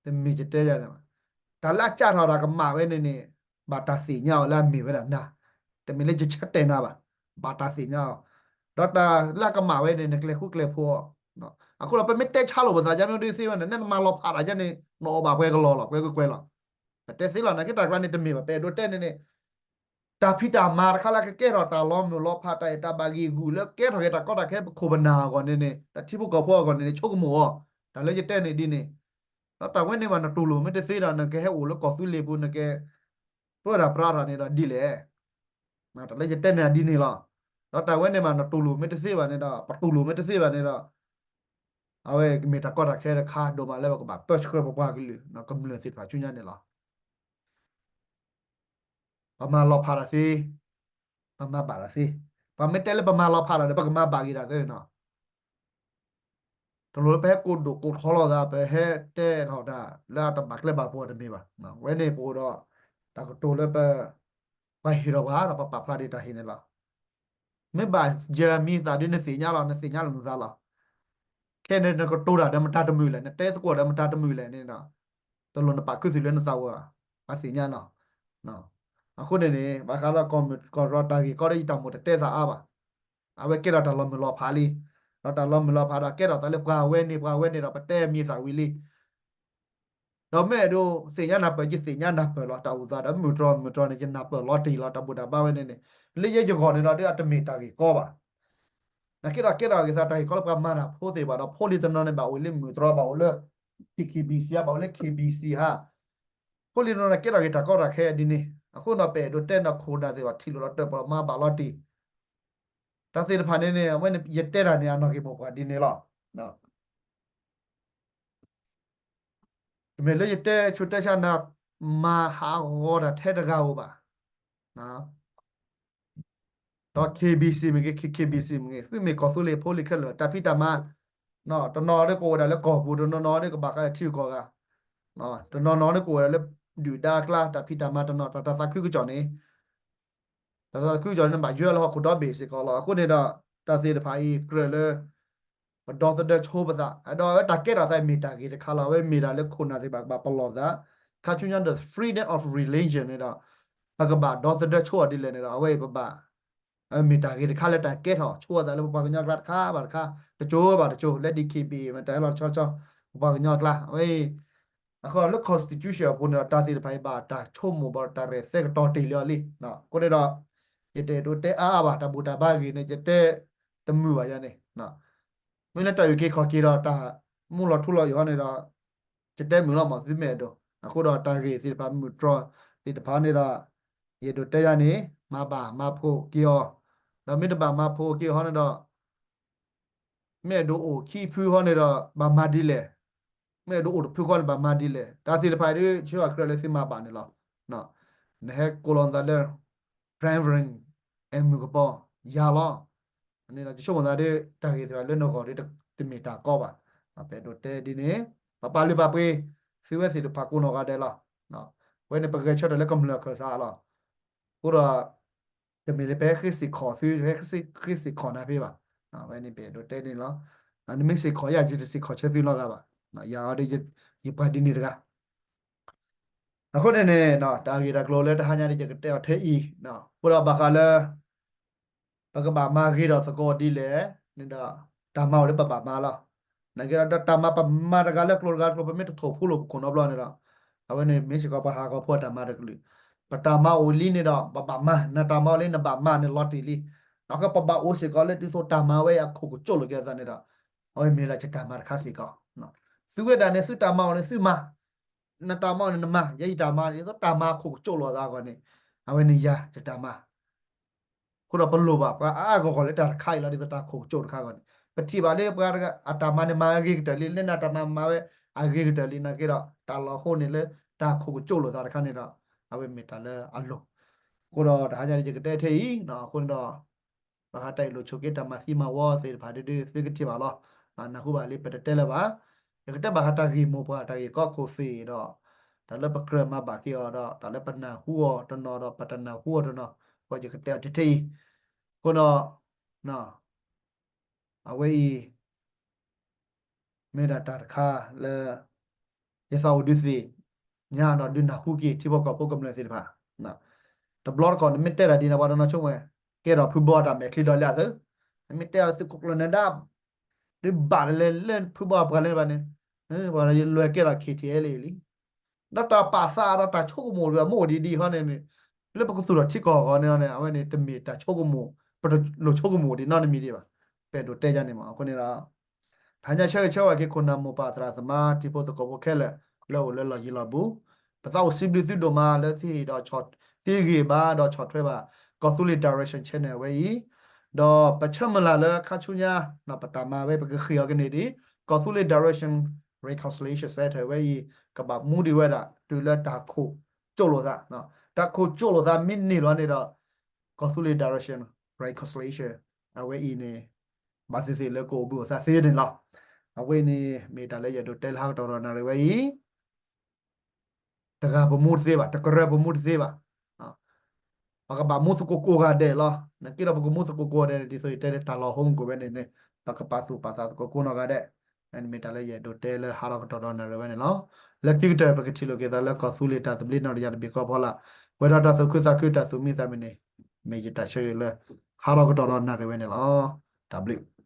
တမ့ၢ်ယတဲယၤန့ၣ်ဘၣ်. တၢ်လၢအကၢ်ထီၣ်တၢ်ကမၣ်ဝဲန့ၣ်န့ၣ် ဘၣ်တၢ်သ့ၣ်ညါအီၤလၢအမ့ၢ်ဝဲဒၣ်နၤ, တမ့ၢ်လၢယဆၢတဲာ်နၤဘၣ်, ဘၣ်တၢ်သ့ၣ်ညါအီၤ, ဒီးတၢ်လၢအကမၣ်ဝဲန့ၣ် နကျဲၤဃူကျဲၤဖိးအီၤ, အဃိဒီးပမ့ၢ်တဲဆါလိာ်ပသး ယမ့ၢ်ဒ်သ့ဝဲန့ၣ် နဲနမၤလီၤဖးတၢ်ယၤန့ၣ် နအီၣ်ဘၣ်ပှဲၤကလီၤလီၤ ပှဲၤကကွဲၤလီၤ, ပတဲသ့လီၤ နာ်က့တၢ်ကျါန့ၣ်တမ့ၢ်ဘၣ် ပအဲၣ်ဒိးတဲန့ၣ်န့ၣ် တၢ်ဖံးတၢ်မၤတခါလၢကကဲထီၣ်တၢ်လီၤမုၢ်လီၤဖး တၢ်အဲၣ်တၢ်ဘၣ်ဂံၢ်ဂူာ်လၢကဲထီၣ်က့ၤတၢ်ကီတၢ်ခဲပခိၣ်ပနၢ်အဂီၢ်န့ၣ်န့ၣ် တၢ်ထံဖိကီၢ်ဖိအဂီၢ်န့ၣ်န့ၣ် ဆိကမိၣ်အီၤ, တၢ်လၢယတဲန့ၣ်ဒ်န့ၣ်, ဒီးတၢ်ဝဲန့ၣ်ဘၣ်နတူၢ်လိာ်မ့ၢ်တသ့ဒီး နကဟဲအိၣ်လၢကီၢ်သူလ့ၤပူၤ နကပၢတၢ်ပြးတၢ်န့ၣ်ဒီးဒ်လဲၣ်, တၢ်လၢယတဲန့ၣ်ဒ်န့ၣ်လီၤ, ဒီးတၢ်ဝဲန့ၣ်ဘၣ်နတူၢ်လိာ်မ့ၢ်တသ့ဘၣ်န့ၣ်ဒီး ပတူၢ်လိာ်မ့ၢ်တသ့ဘၣ်န့ၣ်ဒီး အဝဲကမ့ၢ်တၢ်ကီတၢ်ခဲတခါဒိၣ်မးလၢပကဘၣ်ပၢဆှၢပပှၤကလုာ် ကမျၢၢ်သ့ၣ်တဖၣ်ဆူညါန့ၣ်လီၤ. ပမၤလီၤဖးတၢ်သ့, ပမၤဘၣ်တၢ်သ့, ပမ့ၢ်တဲလၢပမၤလီၤဖးတၢ်ဒီး ပကမၤဘၣ်က့ၤတၢ်သ့နီၤ. တလိၣ်လၢပဟဲကိးဒိၣ်ကိးထီလီၤသး ပဟဲတဲထီၣ်တၢ်လၢအတဘၣ်ကျဲဘၣ်ပှၤတမ့ၢ်ဘၣ်. ဝဲန့ၣ်ပအိၣ်ဒီး တၢ်ကတိၤလၢပ ပှၤဟ့ၣ်ထီၣ်ပှၤဒီးပပာ်ဖျါဒံးတၢ်ဟ့ၣ်န့ၣ်လီၤ. မ့ၢ်ဘၣ်ယမံၤသးဒ်နသ့ၣ်ညါလီၤ နသ့ၣ်ညါလီၤနသးလီၤ. ခဲန့ၣ်နကတိၤတၢ်ဒီးမတၤတမုာ်လဲၣ် နတဲသကိးဒီးမတၤတမုာ်လဲၣ်န့ၣ်ဒီး တလိၣ်နပာ်ခူသူၣ်လၢနသးဝဲဘၣ် ပှၤသ့ၣ်ညါလီၤ. အဃိန့ၣ်န့ၣ် ဘၣ်ဃးလၢကီၢ်ရ့ၣ်တၢ်ဂ့ၢ်ကီဒီးယတၢ်မိၣ်တတဲသးအါဘၣ်. အဝဲကဲထီၣ်တၢ်လီၤမုၢ်လီၤဖးလံ. ဒီးတၢ်လီၤမုၢ်လီၤဖးဒီးကဲထီၣ်သးလၢပှၤဝဲန့ၣ်ပှၤဝဲန့ၣ်ဒီးပတဲမံၤသးဝံၤလံ. ဒီးမ့ၢ်အဲၣ်ဒိးသ့ၣ်ညါနၢ်ပၢၢ်ယသ့ၣ်ညါနၢ်ပၢၢ်လီၤ တၢ်အိၣ်သးဒီးမုၢ်တြီၢ်မုၢ်တြီၢ်န့ၣ် ယနၢ်ပၢၢ်လီၤတံၢ်လီၤ တၢ်ဘူၣ်တၢ်ဘါဝဲန့ၣ်န့ၣ် လၢယဲယဂီၢ်န့ၣ်ဒီးဒ်အတမ့ၢ်တၢ်ဂ့ၢ်ကီဘၣ်. နာ်က့ဒီးကဲထီၣ်က့ၤသးတၢ်ဂ့ၢ်ကီလၢပှၤမၤတၢ်ဖိသ့ၣ်တဖၣ်ဒီးဖိလံၤတနီၤန့ၣ် ဘၣ်အိၣ်လၢမုၢ်တြီၢ်ဘၣ်အိၣ်လၢ ခ့ခ့ဘံၣ်စံၣ်ဧါ ဘၣ်အိၣ်လၢ ခ့ဘံၣ်စံၣ်ဧါ ဖိလံၤတနီၤန့ၣ်ကဲထီၣ်က့ၤတၢ်ကီတၢ်ခဲဒ်န့ၣ် အဃိဒီးပအဲၣ်ဒိးတဲနီၢ်ခိၣ်နၢ်သ့ၣ်တဖၣ် ထံၣ်လိာ်ဒီးတၢၣ်ပီၣ်မၤဘၣ်လီၤတံၢ် တၢ်သ့ၣ်တဖၣ်န့ၣ်န့ၣ် အဝဲန့ၣ်ယတဲတၢ်န့ၣ် အနီၢ်က့ၤမိၢ်ပှၢ်ဒ်န့ၣ်လီၤ. တမ့ၢ်လၢယတဲဆူးတဲဆါနၤ မၤဟးဂီၤတၢ်ထဲတဂၤဧိၤဘၣ်. ဒီး ခ့ဘံၣ်စံၣ် မ့ၢ်ဂ့ၤ ခ့ခ့ဘံၣ်စံၣ် မ့ၢ်ဂ့ၤ သုမ့ၢ်ကီၢ်သူလ့ၤဖိလံၤခဲလၢာ် တၢ်ဖံးတၢ်မၤ တနီၤဒီးကအိၣ်ဝဲဒၣ်လၢကီၢ်ပူၤ တနီၤနီၤဒီးကဘၣ်ဃးဒီးထံဂုၤကီၢ်ဂၤ တနီၤနီၤဒီးကအိၣ်ဝဲဒၣ်လၢဒုၣ်ဒါအကျါ တၢ်ဖံးတၢ်မၤတနီၤ တၢ်သးခုကစီၣ်န့ၣ် တၢ်သးခုကစီၣ်န့ၣ် နဘၣ်ယွဲလၢဟီၣ်ခိၣ်ဒီဘ့ၣ်စ့ၢ်ကီးလီၤ. အဃိန့ၣ်ဒီး တၢ်သ့ၣ်တဖၣ်အံၤကြၢးလၢ ပဒီသဒၢဆိပသး ဒီးအဝဲတၢ်ကဲထီၣ်သးမ့ၢ်တၢ်ဂ့ၢ်တခါလီၤ. အဝဲမ့ၢ်ဒၣ်လၢခိၣ်နၢ်သ့ၣ်တဖၣ်ကဘၣ်ပလီၢ်သး ခါဆူညါဒီး freedom of religion န့ၣ်ဒီး ပကဘၣ်ဒီသဒၢဆိအီၤဒ်လဲၣ်န့ၣ်ဒီး အဝဲအံၤပဘၣ် မ့ၢ်တၢ်ဂ့ၢ်တခါလၢတၢ်ကဲထီၣ်ဆိအသးလၢပပှၤကညီအကျါတခါဘၣ်တခါ တစိၤဘၣ်တစိၤ လၢ DKBA မ့ၢ်တၢ်ဟဲလီၤဆီဆီ ပပှၤကညီအကျါ အဝဲအံၤ အဃိလၢ constitution အပူၤန့ၣ်ဒီး တၢ်သ့ၣ်တဖၣ်အံၤဘၣ်တၢ်ဆိကမိၣ်ဘၣ်ဒီးတၢ်ရဲၣ်သဲကတီၤတ့ၢ်လံအီၤလံ. အဃိန့ၣ်ဒီး ယတအဲၣ်ဒိးတဲအါအါဘၣ်, တၢ်ဘူၣ်တၢ်ဘါဂ့ၢ်န့ၣ် ယတဲတမုာ်ဘၣ်ယၤန့ၣ်, မ့ၢ်လၢတၢ်အုၣ်က့ၤခီၣ်က့ၤဒီးတၢ်မူလီၤထူလီၤယိာ်ဟီန့ၣ်ဒီး ယတဲမုာ်လီၤမး သုမ့ၢ်အဲၣ်ဒိး. အဃိဒီးတၢ်ဂ့ၢ်သ့ၣ်တဖၣ်မုၢ်တြီသ့ၣ်တဖၣ်န့ၣ်ဒီး ယအဲၣ်ဒိးတဲယၤန့ၣ် မၤဘၣ်မၤဖှိၣ်က့ၤအီၤ, ဒီးမ့ၢ်တဘၣ်မၤဖှိၣ်က့ၤအီၤဟီန့ၣ်ဒီး မ့ၢ်အဲၣ်ဒိးအိၣ်ခံဖုဃီန့ၣ်ဒီး ဘၣ်မၤဒ်လဲၣ်, မ့ၢ်အဲၣ်ဒိးအိၣ်တဖုဃီန့ၣ် ဘၣ်မၤဒ်လဲၣ်, တၢ်သ့ၣ်တဖၣ်အံၤဒ် ဆိအကြၢးလၢသုမၤဘၣ်န့ၣ်လီၤ. နဟဲကိးလီၤနသးလၢ Reverend အဲၣ်မုၢ်ကပီၤ ယၤလီၤ. န့ၣ်ဒီး ယဆိကမိၣ်သးဒ် တၢ်ဂ့ၢ်သ့ၣ်တဖၣ်လၢနဂီၢ်ဒ် တမ့ၢ်တၢ်ကီဘၣ်. ပအဲၣ်ဒိးတဲဒ်န့ၣ် ပပာ်လုၢ်ပာ်ပှ့ၤ သုဝဲသ့ၣ်တဖၣ်ကိးနီၢ်ဂၤဒဲးလီၤ. အဝဲန့ၣ် ပဂဲၤဆၢထၢၣ်လၢကမျၢၢ်ခၢၣ်စးလီၤ. အဃိဒီး တမ့ၢ်လၢပဟဲဃ့စ့ၢ်ကီးသု ပဟဲဃ့စ့ၢ်ကီးနၤဖဲဘၣ်. အဝဲန့ၣ်ပအဲၣ်ဒိးတဲန့ၣ်လီၤ. နမ့ၢ်စ့ၢ်ကီးယၤ ယတစ့ၢ်ကီးဆၢသုနီတဂၤဘၣ်. ယၤအီၤဒ် ယပှၤဒ်န့ၣ်တဂၤ. အဃိန့ၣ်န့ၣ် တၢ်ဂ့ၢ်တၢ်ကျိၤလၢတဟါညါဒ်ယကတဲအီၤထဲအံၤ, အဃိဒီးဘၣ်ဃးလၢ ပကဘၣ်မၤဂ့ၤဒီးသကိးဒ်လဲၣ်န့ၣ်ဒီး တၢ်မၤအိၣ်လၢပဘၣ်မၤလီၤ. နာ်က့ဒီး တၢ်မၤပမၤတဂၤလၢကျိၤတဂၤကျိၤ ပမ့ၢ်တထိၣ်ဖိလိာ်ပခိၣ်နီတဘျီန့ၣ်ဒီး အဝဲန့ၣ်မ့ၢ်စ့ၢ်ကီးပှၤဟးဂီၤဖိအတၢ်မၤတကလုာ်. ပတၢ်မၤအိၣ်လံန့ၣ်ဒီး ပဘၣ်မၤ, နတၢ်မၤအိၣ်လံနဘၣ်မၤန့ၣ်လီၤတံၢ်လံ. ဒီးပဘၣ်အိၣ်စ့ၢ်ကီးလၢဒ်သိးတၢ်မၤဝဲအခိၣ်ကကၠိလိာ်က့ၤအသးန့ၣ်ဒီး အဝဲမ့ၢ်ဒၣ်ယတၢ်မၤတခါစ့ၢ်ကီး. သုဝဲဒၣ်န့ၣ် သုတၢ်မၤအိၣ်န့ၣ်သုမၤ, နတၢ်မၤအိၣ်န့ၣ်နမၤ, ယဲယတၢ်မၤ ဒ်သိးတၢ်မၤအခိၣ်ကကၠိလိာ်အသးအဂီၢ်န့ၣ် အဝဲန့ၣ်ယၤယတၢ်မၤ အဃိဒီးပလိၣ်ဘၣ်ပှၤအါအါဂီၢ်ဂီၢ်လၢတၢ်တခါအံၤလီၤ ဒ်သိးတၢ်ခိၣ်ကကၠိတခါအဂီၢ်န့ၣ် ပထံၣ်ဘၣ်လၢပှၤအတၢ်မၤန့ၣ်မၤအဂ့ၤကတၢၢ်လံ လၢနတၢ်မၤမၤဝဲအဂ့ၤကတၢၢ်လံ နာ်က့ဒီး တၢ်လီၤဟိန့ၣ်လၢတၢ်ခိၣ်ကကၠိလိာ်သးတခါန့ၣ်ဒီး အဝဲမ့ၢ်တၢ်လၢအလိၣ်. အဃိဒီးတဟါညါန့ၣ် ယကတဲထဲအံၤ အဃိန့ၣ်ဒီး ဘၣ်ဃးတၢ်အ့ၣ်လိာ်ဆိးက့တၢ်မၤသံမၤဝီသ့ၣ်တဖၣ်ဒ်ဒ် သုကထံၣ်ဘၣ်လီၤ. နၢ်ဟူဘၣ်လံ ပတတဲလၢၤဘၣ်. ယကတဲဘၣ်ဃးတၢ်ဂ့ၢ်မိၢ်ပှၢ် တၢ်ဂ့ၢ်ကီခိၣ်သ့ၣ်ဒီး တၢ်လၢပကြၢးမၤဘၣ်က့ၤအီၤဒီး တၢ်လၢပနၢ်ဟူအီၤတနီၤဒီး ပတနၢ်ဟူအီၤတနီၤ အဃိယကတဲအီၤထဲထဲအံၤ. အဃိဒီး အဝဲအံၤ မ့ၢ်ဒၣ်တၢ်တခါလၢ ယသးအိၣ်ဒုးသ့ၣ် ညါဒီးဒုးနၢ်ဟူက့ၤ ထံဖိကီၢ်ဖိကမျၢၢ်သ့ၣ်တဖၣ် တဘျီတခီၣ် နမ့ၢ်တဲဒၣ်ဒ်န့ၣ် ပှၤတနီၤဆိကမိၣ်ဝဲ ကဲထီၣ်ဖုဘီအတၢ်မဲာ်ချံဒီးလၢအသု, နမ့ၢ်တဲအီၤသုးခိၣ်ကျၢၢ်နဒါ ဒုးဘၣ်တလဲၤလၢဖုဘီအပှၤလၢဘၣ်န့ၣ်, ပှၤလွဲၤကဲထီၣ် K T L A လံ. ဒီးတၢ်ပာ်သးဒီးတၢ်ဆိကမိၣ်ဒီး အမိၢ်အိၣ်ဒံးဒံးဟီန့ၣ်န့ၣ်, လၢပကသူၣ်ထီၣ်ထံကီၢ်အဂီၢ်န့ၣ်န့ၣ် အဝဲန့ၣ်တမ့ၢ်တၢ်ဆိကမိၣ်, ပတလိၣ်ဆိကမိၣ်ဒံးနီတမံၤဒံးဘၣ်. ပအဲၣ်ဒိးတဲယၤန့ၣ်မး အဃိန့ၣ်ဒီး တဟါညါဆၢဂ့ၤဆၢဝါက့ၤခိၣ်နၢ်မိၢ်ပၢ်သရၣ်သမါ ထံဖိသကိးဖိခဲလၢာ် လၢအိၣ်လၢလီၢ်ယံၤလီၢ်ဘူး, ပသးအိၣ်စံးဘျုးသုဒိၣ်မးလၢသုဟ့ၣ်ဒီး သုဟ့ၣ်ဂံၢ်ဘါဒီးဆီၣ်ထွဲဘၣ် ကီၢ်သူလ့ၤ Direction Channel ဝဲအံၤ, ဒီးပဆၢမုၢ်လၢ်လၢခါဆူညါ ပတၢ်မၤဝဲ ပကဃ့ၢ်အီၤကန့ၢ်ဒံး ကီၢ်သူလ့ၤ Direction Reconciliation Center ဝဲအံၤ ကဘၣ်မူဒံးဝဲဒၣ် တုၤလၢတၢ်ခိၣ်ကၠိလိာ်သး, တၢ်ခိၣ်ကၠိလိာ်သးမ့ၢ်န့ၢ်လီၤန့ၣ်ဒီး ကီၢ်သူလ့ၤ Direction Reconciliation အဝဲအံၤန့ၣ် ဘၣ်သ့ၣ်သ့ၣ်လၢကအိၣ်ဘှံးအိၣ်သါသ့န့ၣ်လီၤ. အဝဲအံၤန့ၣ် မ့ၢ်တၢ်လၢယအဲၣ်ဒိးတဲလၢဟါကတီၢ်ဒီးနၣ်ရံၣ်ဝဲအံၤ တဂၤပမူတသ့ဘၣ်, တကရၢပမူတသ့ဘၣ်. ပကဘၣ်မူသကိးကိးဂၤဒဲးလီၤ. နာ်က့ဒီးပကမူသကိးကိးဂၤဒဲးန့ၣ် ဒ်သိးယတဲလၢတၢ်လီၢ်ဟိမုၢ်ကိးဝဲန့ၣ်န့ၣ် ပကပာ်သူၣ်ပာ်သးသကိးကိးနီၢ်ဂၤဒဲး. မ့ၢ်တၢ်လၢယအဲၣ်ဒိးတဲလၢဟါလီၤကတီၢ်ဒီးနၣ်ရံၣ်ဝဲန့ၣ်လီၤ. လၢခံကတၢၢ် ပကထံၣ်လိာ်က့ၤသးလၢကီၢ်သူလ့ၤတၢ်သဘျ့နီၢ်တယၢ်တဘ့ၣ်ဃီဖီလာ်, ပှဲၤဒီးတၢ်သူၣ်ခုသးခုတၢ်သူၣ်မံသးမုာ်န့ၣ် မ့ၢ်ယတၢ်ဆၢဂ့ၤလၢ ဟါလီၤကတီၢ်ဒီးနၣ်ရံၣ်ဝဲန့ၣ်လီၤ. တၢ်ဘျုး